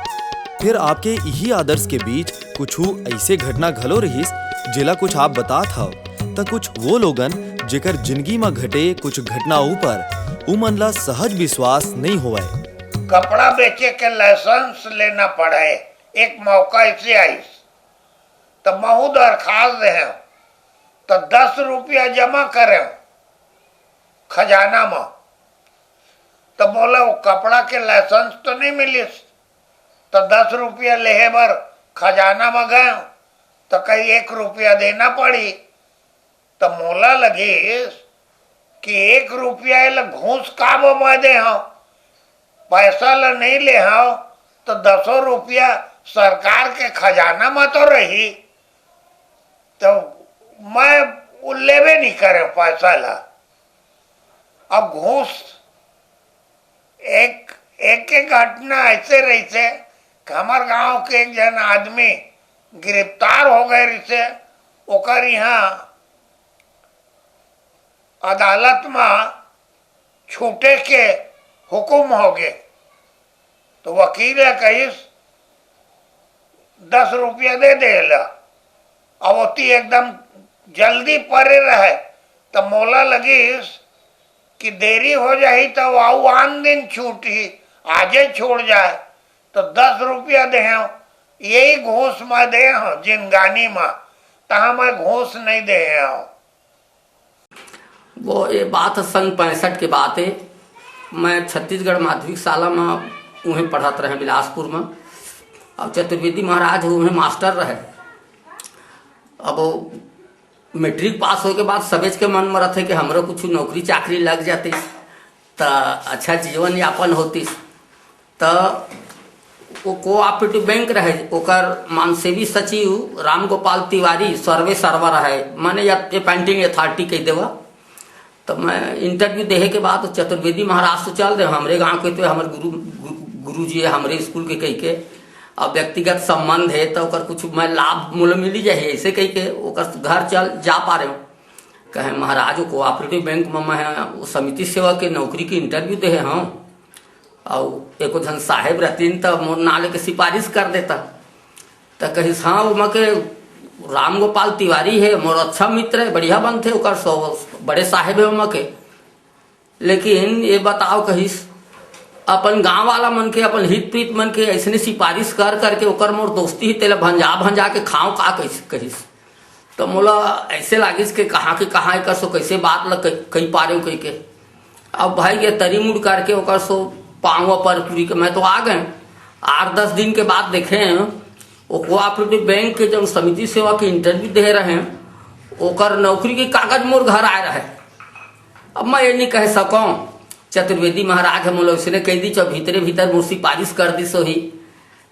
फिर आपके इही आदर्श के बीच कुछू ऐसे घटना घलो रहिस, जेला कुछ आप बतात हव, त कुछ वो लोगन जेकर जिंदगी म घटे कुछ घटना ऊपर उमन ला सहज विश्वास नइ होवय। कपड़ा बेचे के लाइसेंस लेना पड़े, एक मौका ऐसे आइस, त महू दरखास्त देहेंव, त दस रुपया जमा करेंव खजाना म, त मोला वो कपड़ा के लाइसेंस तो नहीं मिलिस, त दस रुपया लेहे बर खजाना म गएंव, त कही एक रुपया देना पड़ी। त मोला लगिस कि एक रुपया एला घूस काबर मैं दे हंव, पैसा ला नहीं ले हंव, त दसों रुपया सरकार के खजाना म तो रही। त मैं वो लेबे नहीं करे पैसा ला। अब घूस एक एक एक घटना ऐसे रहिसे कि हमर गांव के एक झन आदमी गिरफ्तार हो गए रहिसे, ओकर इहां अदालत म छूटे के हुकुम हो गे, तो वकील ह कहिस, दस रुपया दे दे ला। अब ओती एकदम जल्दी परे रहे, त मोला लगिस कि देरी हो जाही त अउ आन दिन छूटही, आजे छोड़ जाए, त दस रुपया देहेंव, यही घूस मैं दे हंव जिनगानी म, तहां मैं घूस नहीं दे हंव। वो ये बात ह सन पैंसठ के बात हे। मैं छत्तीसगढ़ माध्यमिक शाला म उहें पढ़त रहे बिलासपुर म। अब चतुर्वेदी महाराज उहें मास्टर रहे। अब वो मैट्रिक पास होए के बाद सबेच के मन म रथे कि हमरो कुछ नौकरी चाकरी लग जातिस त अच्छा जीवन यापन होतिस। त वो कोऑपरेटिव बैंक रहे, ओकर मानसेवी सचिव रामगोपाल तिवारी सर्वे सर्वा रहे, माने या अपॉइंटिंग अथॉरिटी कह देवा। त मैं इंटरव्यू देहे के बाद चतुर्वेदी महाराज तो चल दे, हमरे गांव के तो हमर गुरु गु- गुरु जी है, हमरे स्कूल के कह के, अब व्यक्तिगत संबंध है त ओकर कुछ मैं लाभ मोला मिली जाही, ऐसे कह के ओकर घर चल जा पा रहे हूँ। कहे महाराज वो कोऑपरेटिव बैंक में मैं वो समिति सेवा के नौकरी के इंटरव्यू देहे हूँ, अउ एको झन साहेब रहतिन त मोर नां लेके सिफारिश कर देता। त कहिस, "हाँ, ओमा के रामगोपाल तिवारी हे, मोर अच्छा मित्र हे, बढ़िया बनथे, ओकर सो-, बड़े साहेब हे ओमा के। लेकिन ये बताओ," कहिस, "अपन गांव वाला मन के, अपन हित प्रीत मन के अइसने सिफारिश कर करके ओकर मोर दोस्ती हे, तेला भंजा भंजा के खांव का?" कहिस, कहिस। त मोला अइसे लागिस के कहाँ के कहाँ एकर सो कइसे बात ल कहि, कहि पारेंव कहिके। अब भाई ये तरी मुड़ करके ओकर सो पाँव पर पूरी के मैं तो आ गए। आठ दस दिन के बाद देखे हैं, वो कोऑपरेटिव बैंक के जब समिति सेवा के इंटरव्यू दे रहे हैं, ओकर नौकरी के कागज मोर घर आए रहे। अब मैं ये नहीं कह सकूँ, चतुर्वेदी महाराज हम लोग इसने कह दी, जब भीतरे भीतर मोर सिफारिश कर दी सोही।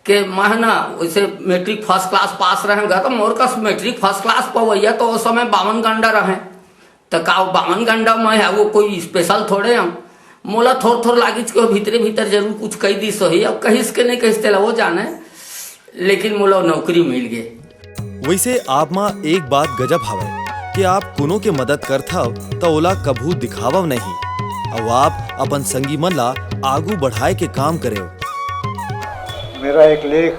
के मैं ना वैसे मैट्रिक फर्स्ट क्लास पास रहेंगा, तो मोर कस मैट्रिक फर्स्ट क्लास पवैया तो उस समय बावन गंडा रहे। त का वो बावन गंडा मैं है, वो कोई स्पेशल थोड़े हम। मोला थोर थोर लागिच के वो भीतरे भीतर जरूर कुछ कह दी सोही। अब कहिस के नहीं कहिस तेला वो जाने, लेकिन मोला नौकरी मिल गई। वैसे आप मा एक बात गजब हवय कि आप कोनो के मदद करथव त ओला कभू दिखावव नहीं, अउ आप अपन संगी मन ला आगू बढ़ाए के काम करेव। मेरा एक लेख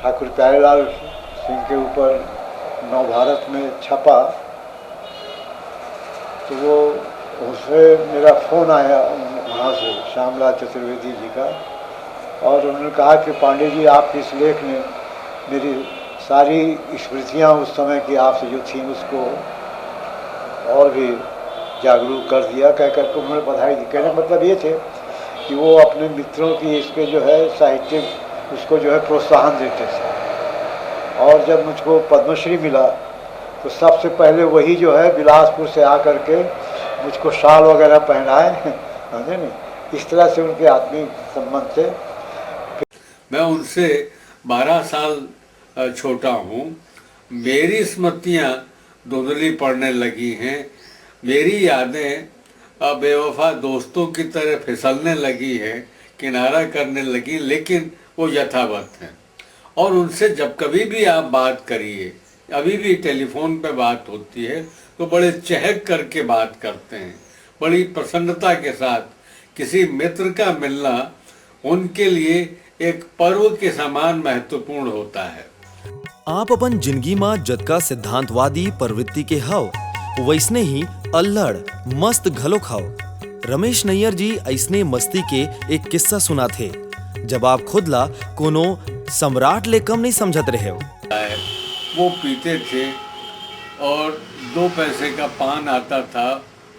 ठाकुर प्यारेलाल सिंह के ऊपर नवभारत में छपा, तो वो उससे मेरा फ़ोन आया वहाँ से, श्यामलाल चतुर्वेदी जी का, और उन्होंने कहा कि पांडे जी, आपके इस लेख ने मेरी सारी स्मृतियाँ उस समय की आपसे जो थी, उसको और भी जागरूक कर दिया, कह करके उन्होंने बधाई दी। कहने का मतलब ये थे कि वो अपने मित्रों की इसके जो है साहित्यिक, उसको जो है प्रोत्साहन देते थे। और जब मुझको पद्मश्री मिला, तो सबसे पहले वही जो है बिलासपुर से आ करके मुझको शाल वगैरह पहनाए, समझे नहीं? इस तरह से उनके आत्मीय संबंध थे। मैं उनसे बारह साल अ, छोटा हूँ। मेरी स्मृतियाँ धुंधली पड़ने लगी हैं। मेरी यादें अ, बेवफा दोस्तों की तरह फिसलने लगी हैं, किनारा करने लगी, लेकिन वो यथावत हैं। और उनसे जब कभी भी आप बात करिए, अभी भी टेलीफोन पे बात होती है, तो बड़े चहक करके बात करते हैं, बड़ी प्रसन्नता के साथ। किसी मित्र का मिलना उनके लिए एक पर्व के समान महत्वपूर्ण होता है। आप अपन जिंदगी म जतका सिद्धांतवादी प्रवृत्ति के हव, वैसने ही अल्हड़, मस्त घलोक हव। रमेश नैयर जी अइसने मस्ती के एक किस्सा सुनाथे, जब आप खुद ला कोनो सम्राट ले कम नइ समझत रहेव। वो पीते थे और दो पैसे का पान आता था,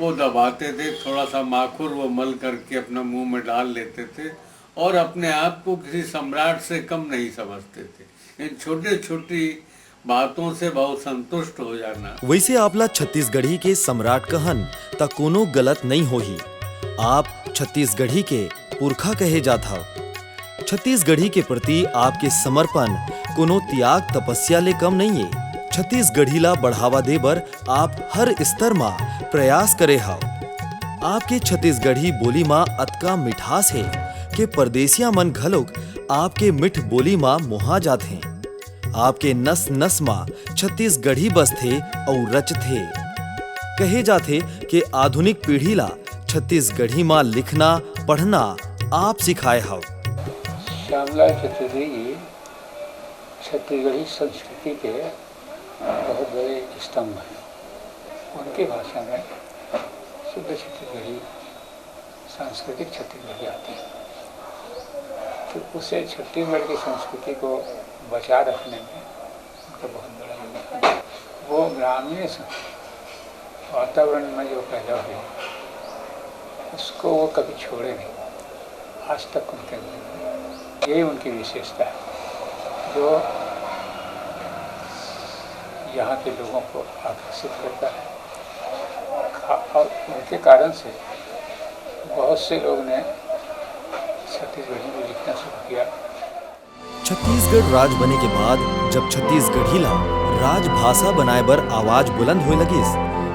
वो दबाते थे, थोड़ा सा माखुर वो मल करके अपना मुंह में डाल लेते थे और अपने आप को किसी सम्राट से कम नहीं समझते थे। इन छोटे छोटी बातों से बहुत संतुष्ट हो जाना। वैसे आपला छत्तीसगढ़ी के सम्राट कहन त कोनो गलत नइ होही। आप छत्तीसगढ़ी के पुरखा कहे जात हव। छत्तीसगढ़ी के प्रति आपके समर्पण कोनो त्याग तपस्या ले कम नइये। छत्तीसगढ़ी ला बढ़ावा दे बर आप हर स्तर म प्रयास करे हव। आपके छत्तीसगढ़ी बोली म अतका मिठास हे के परदेसिया मन घलोक आपके मिठ बोली म मोहा जात हें। आपके नस नस म छत्तीसगढ़ी बसथे अउ रचथे। कहे जाथे के आधुनिक पीढ़ी ला छत्तीसगढ़ी म लिखना पढ़ना आप सिखाए हव। श्यामलाल चतुर्वेदी जी छत्तीसगढ़ी संस्कृति के बहुत बड़े स्तंभ हैं। उनकी भाषा में शुद्ध छत्तीसगढ़ी, सांस्कृतिक छत्तीसगढ़ी आती है। तो उसे छत्तीसगढ़ की संस्कृति को बचा रखने में उनका बहुत बड़ा योगदान है। वो ग्रामीण स-, वातावरण में जो पैदा हुए, उसको वो कभी छोड़े नहीं, आज तक उनके अंदर है। यही उनकी विशेषता है, जो यहाँ के लोगों को आकर्षित करता है। खा-, और उनके कारण से बहुत से लोग ने छत्तीसगढ़ी में लिखना शुरू किया। छत्तीसगढ़ राज बने के बाद जब छत्तीसगढ़ी ला राजभाषा बनाए बर आवाज बुलंद होए लगिस,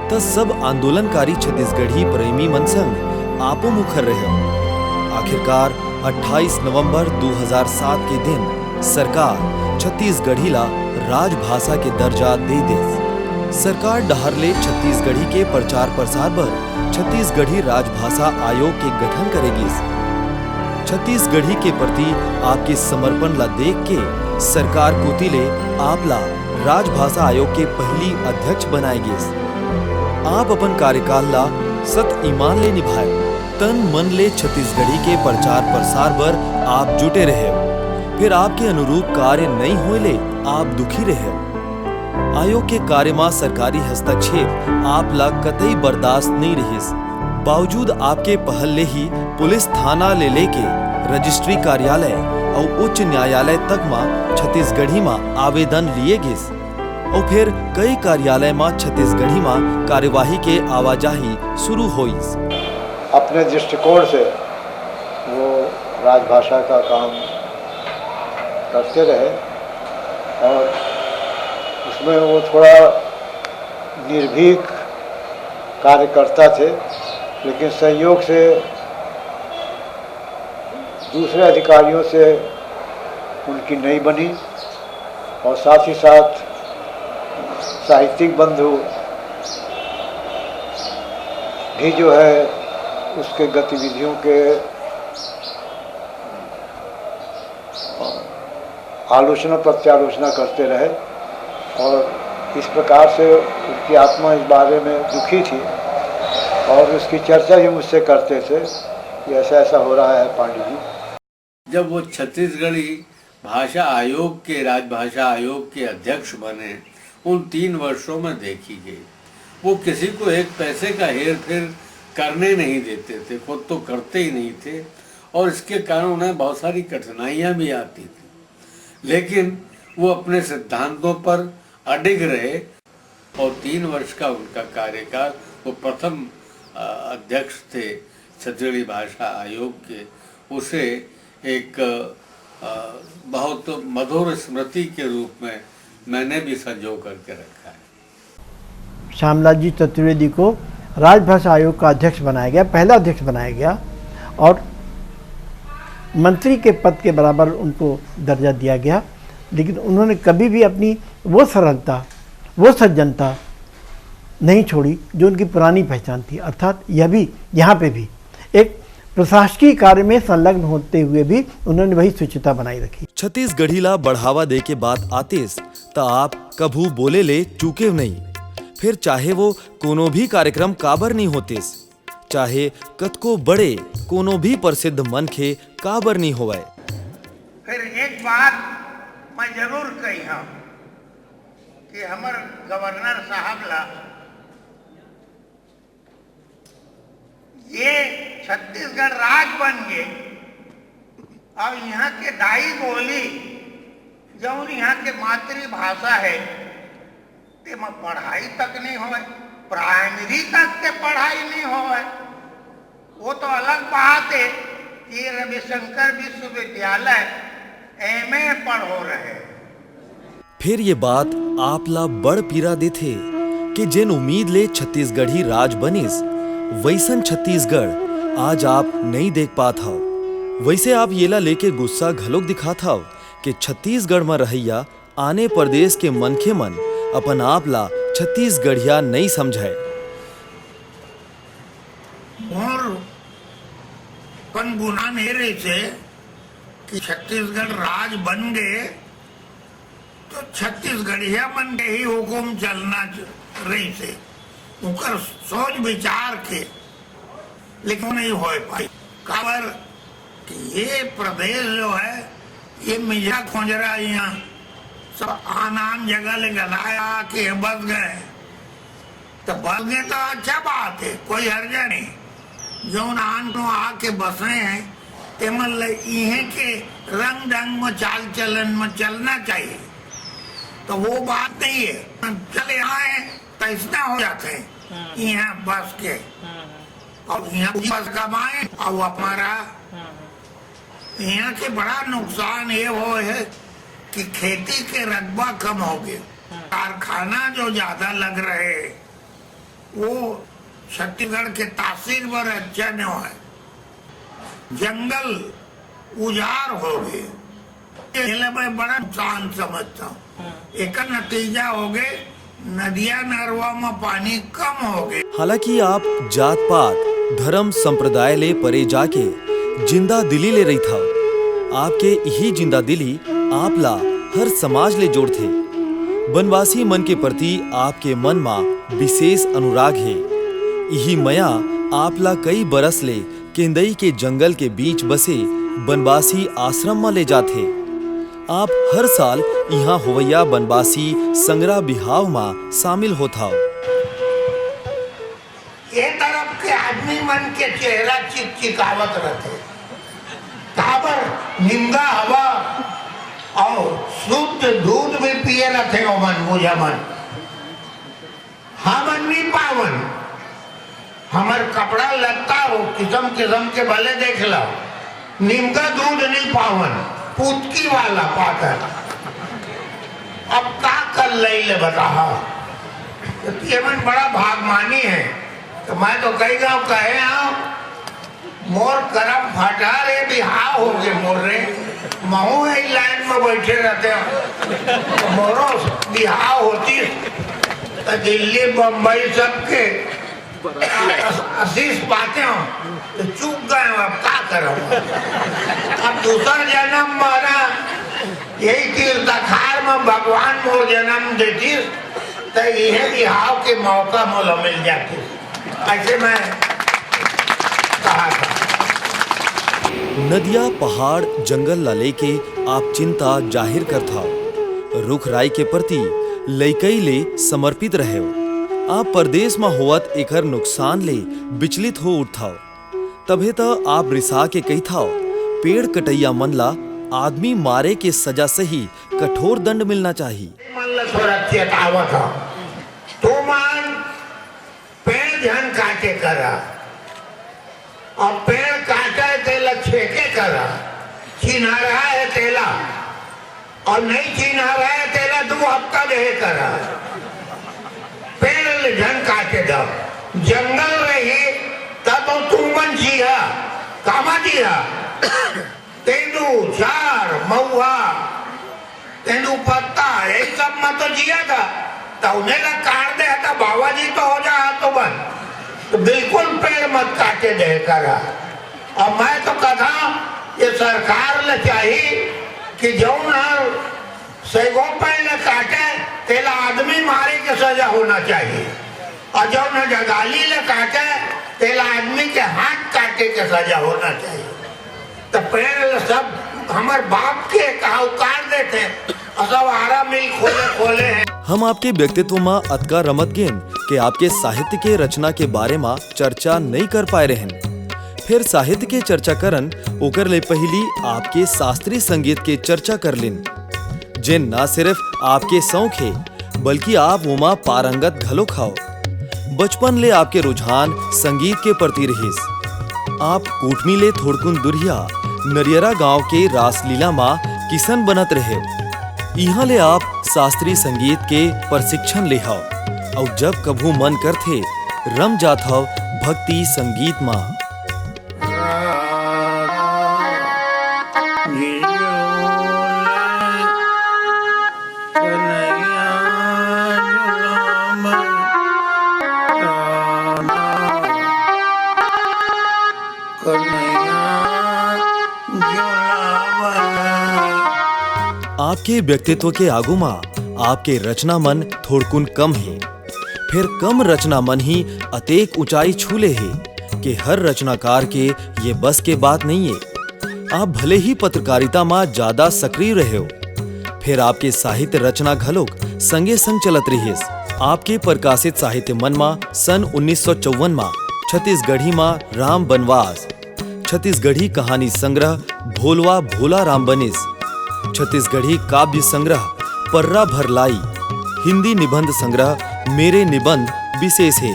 त सब आंदोलनकारी छत्तीसगढ़ी प्रेमी मन संग आपो मुखर रहे। आखिरकार अट्ठाईस नवंबर दो हज़ार सात के दिन सरकार छत्तीसगढ़ी ला राजभाषा के दर्जा दे देस। सरकार डहार ले छत्तीसगढ़ी के प्रचार प्रसार बर छत्तीसगढ़ी राजभाषा आयोग के गठन करे गिस। छत्तीसगढ़ी के प्रति आपके समर्पण ला देख के सरकार कोति ले आप ला राजभाषा आयोग के पहली अध्यक्ष बनाए गिस। आप अपन कार्यकाल ला सत ईमान ले निभाए, तन मन ले छत्तीसगढ़ी के प्रचार प्रसार बर आप जुटे रहे, फिर आपके अनुरूप कार्य नइ होए ले आप दुखी रहे। आयोग के कार्य म सरकारी हस्तक्षेप आप ला कतई बर्दाश्त नइ रिहिस। बावजूद आपके पहल ले ही पुलिस थाना ले लेके रजिस्ट्री कार्यालय अउ उच्च न्यायालय तक म छत्तीसगढ़ी म आवेदन लिए गिस अउ फिर कई कार्यालय म छत्तीसगढ़ी म कार्यवाही के आवाजाही शुरू होइस। अपने दृष्टिकोण से वो राजभाषा का काम करते रहे और उसमें वो थोड़ा निर्भीक कार्यकर्ता थे, लेकिन संयोग से दूसरे अधिकारियों से उनकी नहीं बनी और साथ ही साथ साहित्यिक बंधु भी जो है उसके गतिविधियों के आलोचना प्रत्यालोचना करते रहे और इस प्रकार से उसकी आत्मा इस बारे में दुखी थी और उसकी चर्चा भी मुझसे करते थे कि ऐसा ऐसा हो रहा है पांडे जी। जब वो छत्तीसगढ़ी भाषा आयोग के, राजभाषा आयोग के अध्यक्ष बने, उन तीन वर्षों में देखी गई। वो किसी को एक पैसे का हेर फेर करने नहीं देते थे, खुद तो करते ही नहीं थे, और इसके कारण उन्हें बहुत सारी कठिनाइयां भी आती थी, लेकिन वो अपने सिद्धांतों पर अडिग रहे। और तीन वर्ष का उनका कार्यकाल, वो प्रथम, अ, अध्यक्ष थे छत्तीसगढ़ी भाषा आयोग के, उसे एक, अ, बहुत मधुर स्मृति के रूप में मैंने भी संजो करके रखा है। श्यामलाल जी चतुर्वेदी को राजभाषा आयोग का अध्यक्ष बनाया गया, पहला अध्यक्ष बनाया गया और मंत्री के पद के बराबर उनको दर्जा दिया गया, लेकिन उन्होंने कभी भी अपनी वो सरलता, वो सज्जनता नहीं छोड़ी जो उनकी पुरानी पहचान थी। अर्थात यह भी, यहाँ पे भी एक प्रशासकीय कार्य में संलग्न होते हुए भी उन्होंने वही शुचिता बनाई रखी। छत्तीसगढ़ी ला बढ़ावा दे के बात आतिस, त आप कभू बोले ले चूकेव नहीं। फिर चाहे वो कोनो भी कार्यक्रम काबर नहीं होतिस, चाहे कतको बड़े कोनो भी प्रसिद्ध मनखे काबर नहीं होवय। फिर एक बात मैं जरूर कही हूँ कि हमर गवर्नर साहब ला ये छत्तीसगढ़ राज बन गे और यहाँ के दाई बोली जौन यहाँ के मातृभाषा है, तेमा पढ़ाई तक नहीं होय, प्राइमरी तक के पढ़ाई नहीं होय। वो तो अलग बात है कि रविशंकर विश्वविद्यालय एमए पढ़ो रहे। फिर ये बात आप ला बड़ पीरा देथे कि जेन उम्मीद ले छत्तीसगढ़ी राज बनिस, वैसन छत्तीसगढ़ आज आप नई देख पात हव। वैसे आप येला लेके गुस्सा घलोक दिखात हव कि छत्तीसगढ़ म रहइया आने प्रदेश के मनखे मन अपन आप ला छत्तीसगढ़िया नई समझय। मोर कन गुनान ए रहिसे कि छत्तीसगढ़ राज बन गे तो छत्तीसगढ़िया मन के ही हुकुम चलना रहिसे, उनकर सोच विचार के, लेकिन नहीं हो पाई। काबर कि ये प्रदेश जो है, ये मिजरा खोजरा यहाँ सब आन आन जगह ले गलाया के बस गए, तो बस गए तो अच्छा बात है, कोई हर्जा नहीं। जौन आन तो आके बसे हैं, तेमन ल इहें के रंग ढंग में चाल चलन में चलना चाहिए। तो वो बात नहीं है, चले आए तो ऐसा हो जाते हैं। यहाँ बस के और यहाँ बस कमाए और हमारा यहाँ के बड़ा नुकसान ये हो है कि खेती के रकबा कम हो गए, कारखाना जो ज्यादा लग रहे वो छत्तीसगढ़ के तासीर पर अच्छा न है। जंगल उजाड़ हो गए, ये मैं बड़ा नुकसान समझता हूँ। एक नतीजा हो गए नदिया नरवा म पानी कम हो गए। हालांकि आप जात पात, धर्म संप्रदाय ले परे जाके जिंदा दिली ले रहिथव। आपके इही जिंदा दिली आप ला हर समाज ले जोड़थे। बनवासी मन के प्रति आपके मन मा विशेष अनुराग हे। इही मया आप ला कई बरस ले केंदई के जंगल के बीच बसे बनवासी आश्रम म ले जाथे। आप हर साल इहाँ होवइया बनवासी संगरा बिहाव म शामिल होथव। ये तरफ के आदमी मन के चेहरा चिकचिकावत रहते, काबर निमगा हवा और शुद्ध दूध भी पिए रहते ओमन, बुझा मन। हमन नहीं पावन, हमर कपड़ा लत्ता हो किसम किसम के भले देख ला, निमगा दूध नहीं पावन, पुतकी वाला पातर। अब का कर लई ले बताहा, तो ये मन बड़ा भागमानी है। तो मैं तो कई गाँव कहे आओ, मोर करम फटा रे, बिहाव हो गे मोर रे, महू यही लाइन में बैठे रहते हो, तो मोरो बिहाव होती तो दिल्ली बम्बई सबके आशीष पाते हो तो चूक गए हो, अब का करो? अब दूसरा जन्म मारा यही तीर्थाखार में भगवान मोर जन्म देतीस तो यह बिहाव के मौका मोला मिल जाती, ऐसे मैं कहा था। नदिया, पहाड़, जंगल ला लेके आप चिंता जाहिर करथव। रुख राई के प्रति लइकई ले समर्पित रहेव। आप परदेस म होवत एखर नुकसान ले विचलित हो उठथव। तभे त आप रिसा के कहिथव, पेड़ कटइया मन ला आदमी मारे के सजा सही कठोर दंड मिलना चाही। मन ल सुरक्षित आवत ह। तुमन पेड़ झन काटे करा, अउ पेड़ काटे तेला छेके करा, चिन्हारा हे तेला, अउ नइ चिन्हारा हे तेला दू हफ्ता देहे करा। पेड़ ल झन काटे द, जंगल रही तब तुमन जिया, कामा जिया। तेंदू, चार, महुआ, तेंदू पत्ता, यही सब म तो जिया था। त उन्हें ला काट दे, त बाबा जी तो हो जा, तो बन। तो बिल्कुल पेड़ मत काटे दे करा। अब मैं तो कथा, ये सरकार ले चाही कि जौन ह सैगो पेड़ ले काटे, तेला आदमी मारे के सजा होना चाहिए। और जौन ह डगाली ले काटे, तेला आदमी के हाथ काटे के सजा होना चाहिए। त पेड़ ल सब हमर बाप के कहा उखाड़ देथे, अउ सब आरा मिल खोले खोले हे। हम आपके व्यक्तित्व म अतका रमत गेन के आपके साहित्य के रचना के बारे म चर्चा नइ कर पाए रहेन। फेर साहित्य के चर्चा करन, ओकर ले पहिली आपके शास्त्रीय संगीत के चर्चा कर लिन, जेन न सिर्फ आपके शौक हे, बल्कि आप ओमा पारंगत घलोक हव। बचपन ले आपके रुझान संगीत के प्रति रिहिस। आप कोटमी ले थोड़कुन दुरिहा नरियरा गांव के रासलीला म किसन बनत रहेव। इहां ले आप शास्त्रीय संगीत के प्रशिक्षण लेहव, अउ जब कभू मन करथे, रम जात हव भक्ति संगीत म। आपके व्यक्तित्व के आगू म आपके रचना मन थोड़कुन कम हे, फेर कम रचना मन ही अतेक ऊंचाई छू ले हे कि हर रचनाकार के ये बस के बात नइये। आप भले ही पत्रकारिता म ज्यादा सक्रिय रहेव, फेर आपके साहित्य रचना घलोक संगे संग चलत रिहिस। आपके प्रकाशित साहित्य मन म सन उन्नीस सौ चौवन म छत्तीसगढ़ी म राम बनवास, छत्तीसगढ़ी कहानी संग्रह भोलवा भोला राम बनिस, छत्तीसगढ़ी काव्य संग्रह पर्रा भर लाई, हिंदी निबंध संग्रह मेरे निबंध विशेष हे।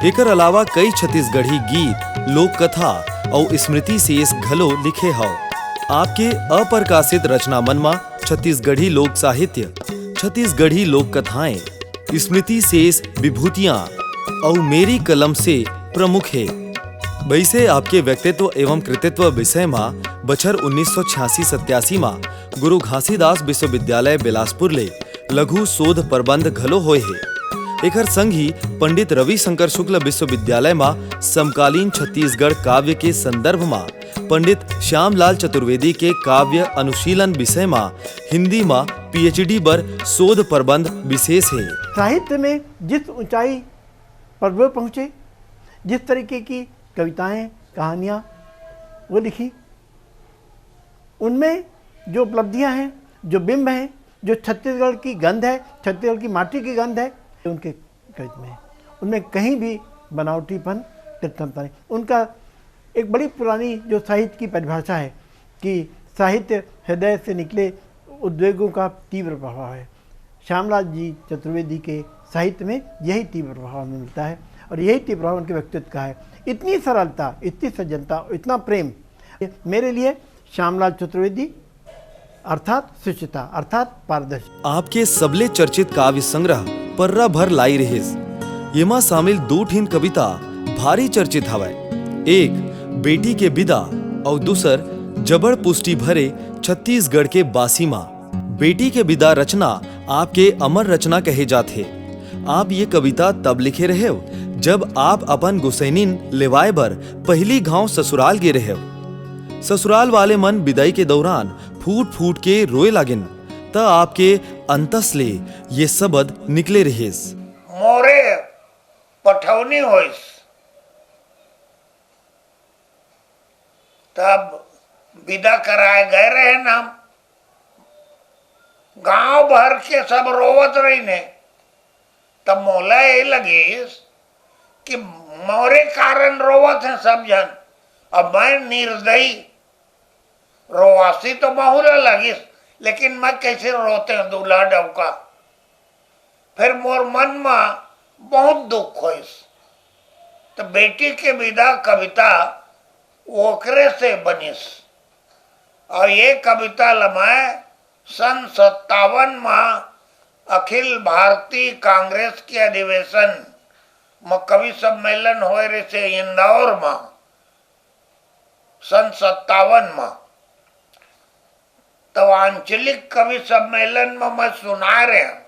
एकर अलावा कई छत्तीसगढ़ी गीत, लोक कथा अउ स्मृति शेष घलो लिखे हव। आपके अप्रकाशित रचना मन म छत्तीसगढ़ी लोक साहित्य, छत्तीसगढ़ी लोक कथाएं, स्मृति शेष विभूतियां अउ मेरी कलम से प्रमुख हे। वैसे आपके व्यक्तित्व एवं कृतित्व विषय म बछर उन्नीस सौ छियासी सत्यासी म गुरु घासीदास विश्वविद्यालय बिलासपुर ले लघु शोध प्रबंध घलो होए हे। एखर संग ही पंडित रविशंकर शुक्ल विश्वविद्यालय म समकालीन छत्तीसगढ़ काव्य के संदर्भ म पंडित श्यामलाल चतुर्वेदी के काव्य अनुशीलन विषय म हिंदी म पीएचडी बर शोध प्रबंध विशेष हे। साहित्य में जिस ऊंचाई पर वो पहुँचे, जिस तरीके की कविताएं, कहानियाँ वो लिखी, उनमें जो उपलब्धियाँ हैं, जो बिंब हैं, जो छत्तीसगढ़ की गंध है, छत्तीसगढ़ की माटी की गंध है, उनके कविता में है। उनमें कहीं भी बनावटीपन, कृत्रिमता नहीं। उनका एक बड़ी पुरानी जो साहित्य की परिभाषा है कि साहित्य हृदय से निकले उद्वेगों का तीव्र प्रभाव है। श्यामलाल जी चतुर्वेदी के साहित्य में यही तीव्र प्रभाव हमें मिलता है और यही तीव्र प्रभाव उनके व्यक्तित्व का है। इतनी सरलता, इतनी सज्जनता, इतना प्रेम, मेरे लिए श्यामलाल चतुर्वेदी अर्थात शिष्टता, अर्थात पारदर्शिता। आपके सबले चर्चित काव्य संग्रह पर्रा भर लाई रिहिस। येमा शामिल दू ठिन कविता भारी चर्चित हवय। एक बेटी के विदा अउ दूसर जबड़ पुष्टि भरे छत्तीसगढ़ के बासी माँ। बेटी के विदा रचना आपके अमर रचना कहे जाथे। आप ये कविता तब लिखे रहेव, जब आप अपन गुसैनिन लेवाए बर पहिली घांव ससुराल गे रहेव। ससुराल वाले मन विदाई के दौरान फूट फूट के रोए लागिन, त आपके अंतस ले ये शब्द निकले रिहिस। मोरे पठौनी होइस, तब विदा कराए गए रहेन हम, गांव भर के सब रोवत रहिन हे। तब मोला ये लगिस कि मोरे कारण रोवत हे सब झन। अब मैं निर्दयी, रोवासी तो महू ला लगिस, लेकिन मैं कैसे रोते हूँ दूल्हा डौका। फिर मोर मन में बहुत दुख होइस। तो बेटी के विदा कविता ओकरे से बनिस। और ये कविता ल मैं सन सत्तावन में अखिल भारतीय कांग्रेस के अधिवेशन में, कवि सम्मेलन होए रहिसे इंदौर में सन सत्तावन में, तो आंचलिक कवि सम्मेलन में मैं सुनाए रहे हूँ।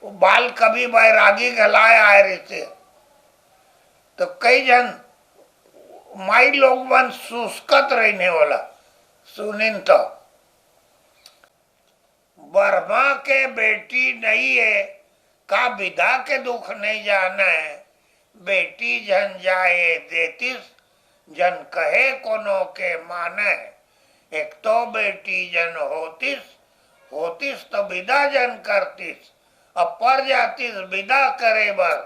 वो बाल कवि बैरागी घलाए आए रहिसे, तो कई झन माई लोग मन सुस्कत रहिन हे ओला सुनिन तो। ब्रह्मा के बेटी नइ हे, का विदा के दुख नइ जाने? बेटी झन जाए देतिस, झन कहे कोनो के माने। एक तो बेटी झन होतिस, होतिस तो विदा झन करतिस, अब पर जातिस विदा करे बर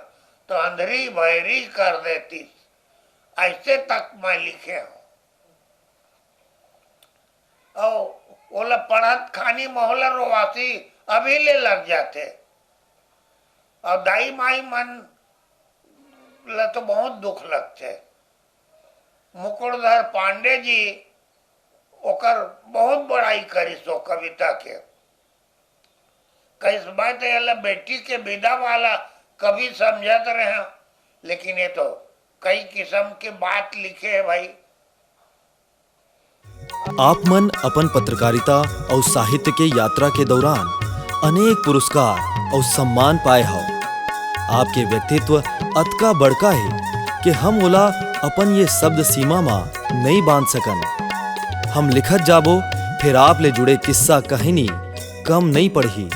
तो अंधरी भैरी कर देतिस। ऐसे तक मैं लिखे हूँ। अउ ओला पढ़त खानी मोला रोवासी अभी ले लग जाथे। अउ दाई माई मन ला तो बहुत दुख लगथे। मुकुटधर पांडे जी ओकर बहुत बड़ाई करिस ओ कविता के। कहिस, मैं तो एला बेटी के विदा वाला कवि समझत रहे हूँ, लेकिन ये तो कई किस्म के बात लिखे हे भाई। आप मन अपन पत्रकारिता अउ साहित्य के यात्रा के दौरान अनेक पुरस्कार अउ सम्मान पाए हव। आपके व्यक्तित्व अतका बड़का हे कि हम ओला अपन ये शब्द सीमा मा नइ बांध सकन। हम लिखत जाबो, फेर आप ले जुड़े किस्सा कहिनी कम नइ पड़ही।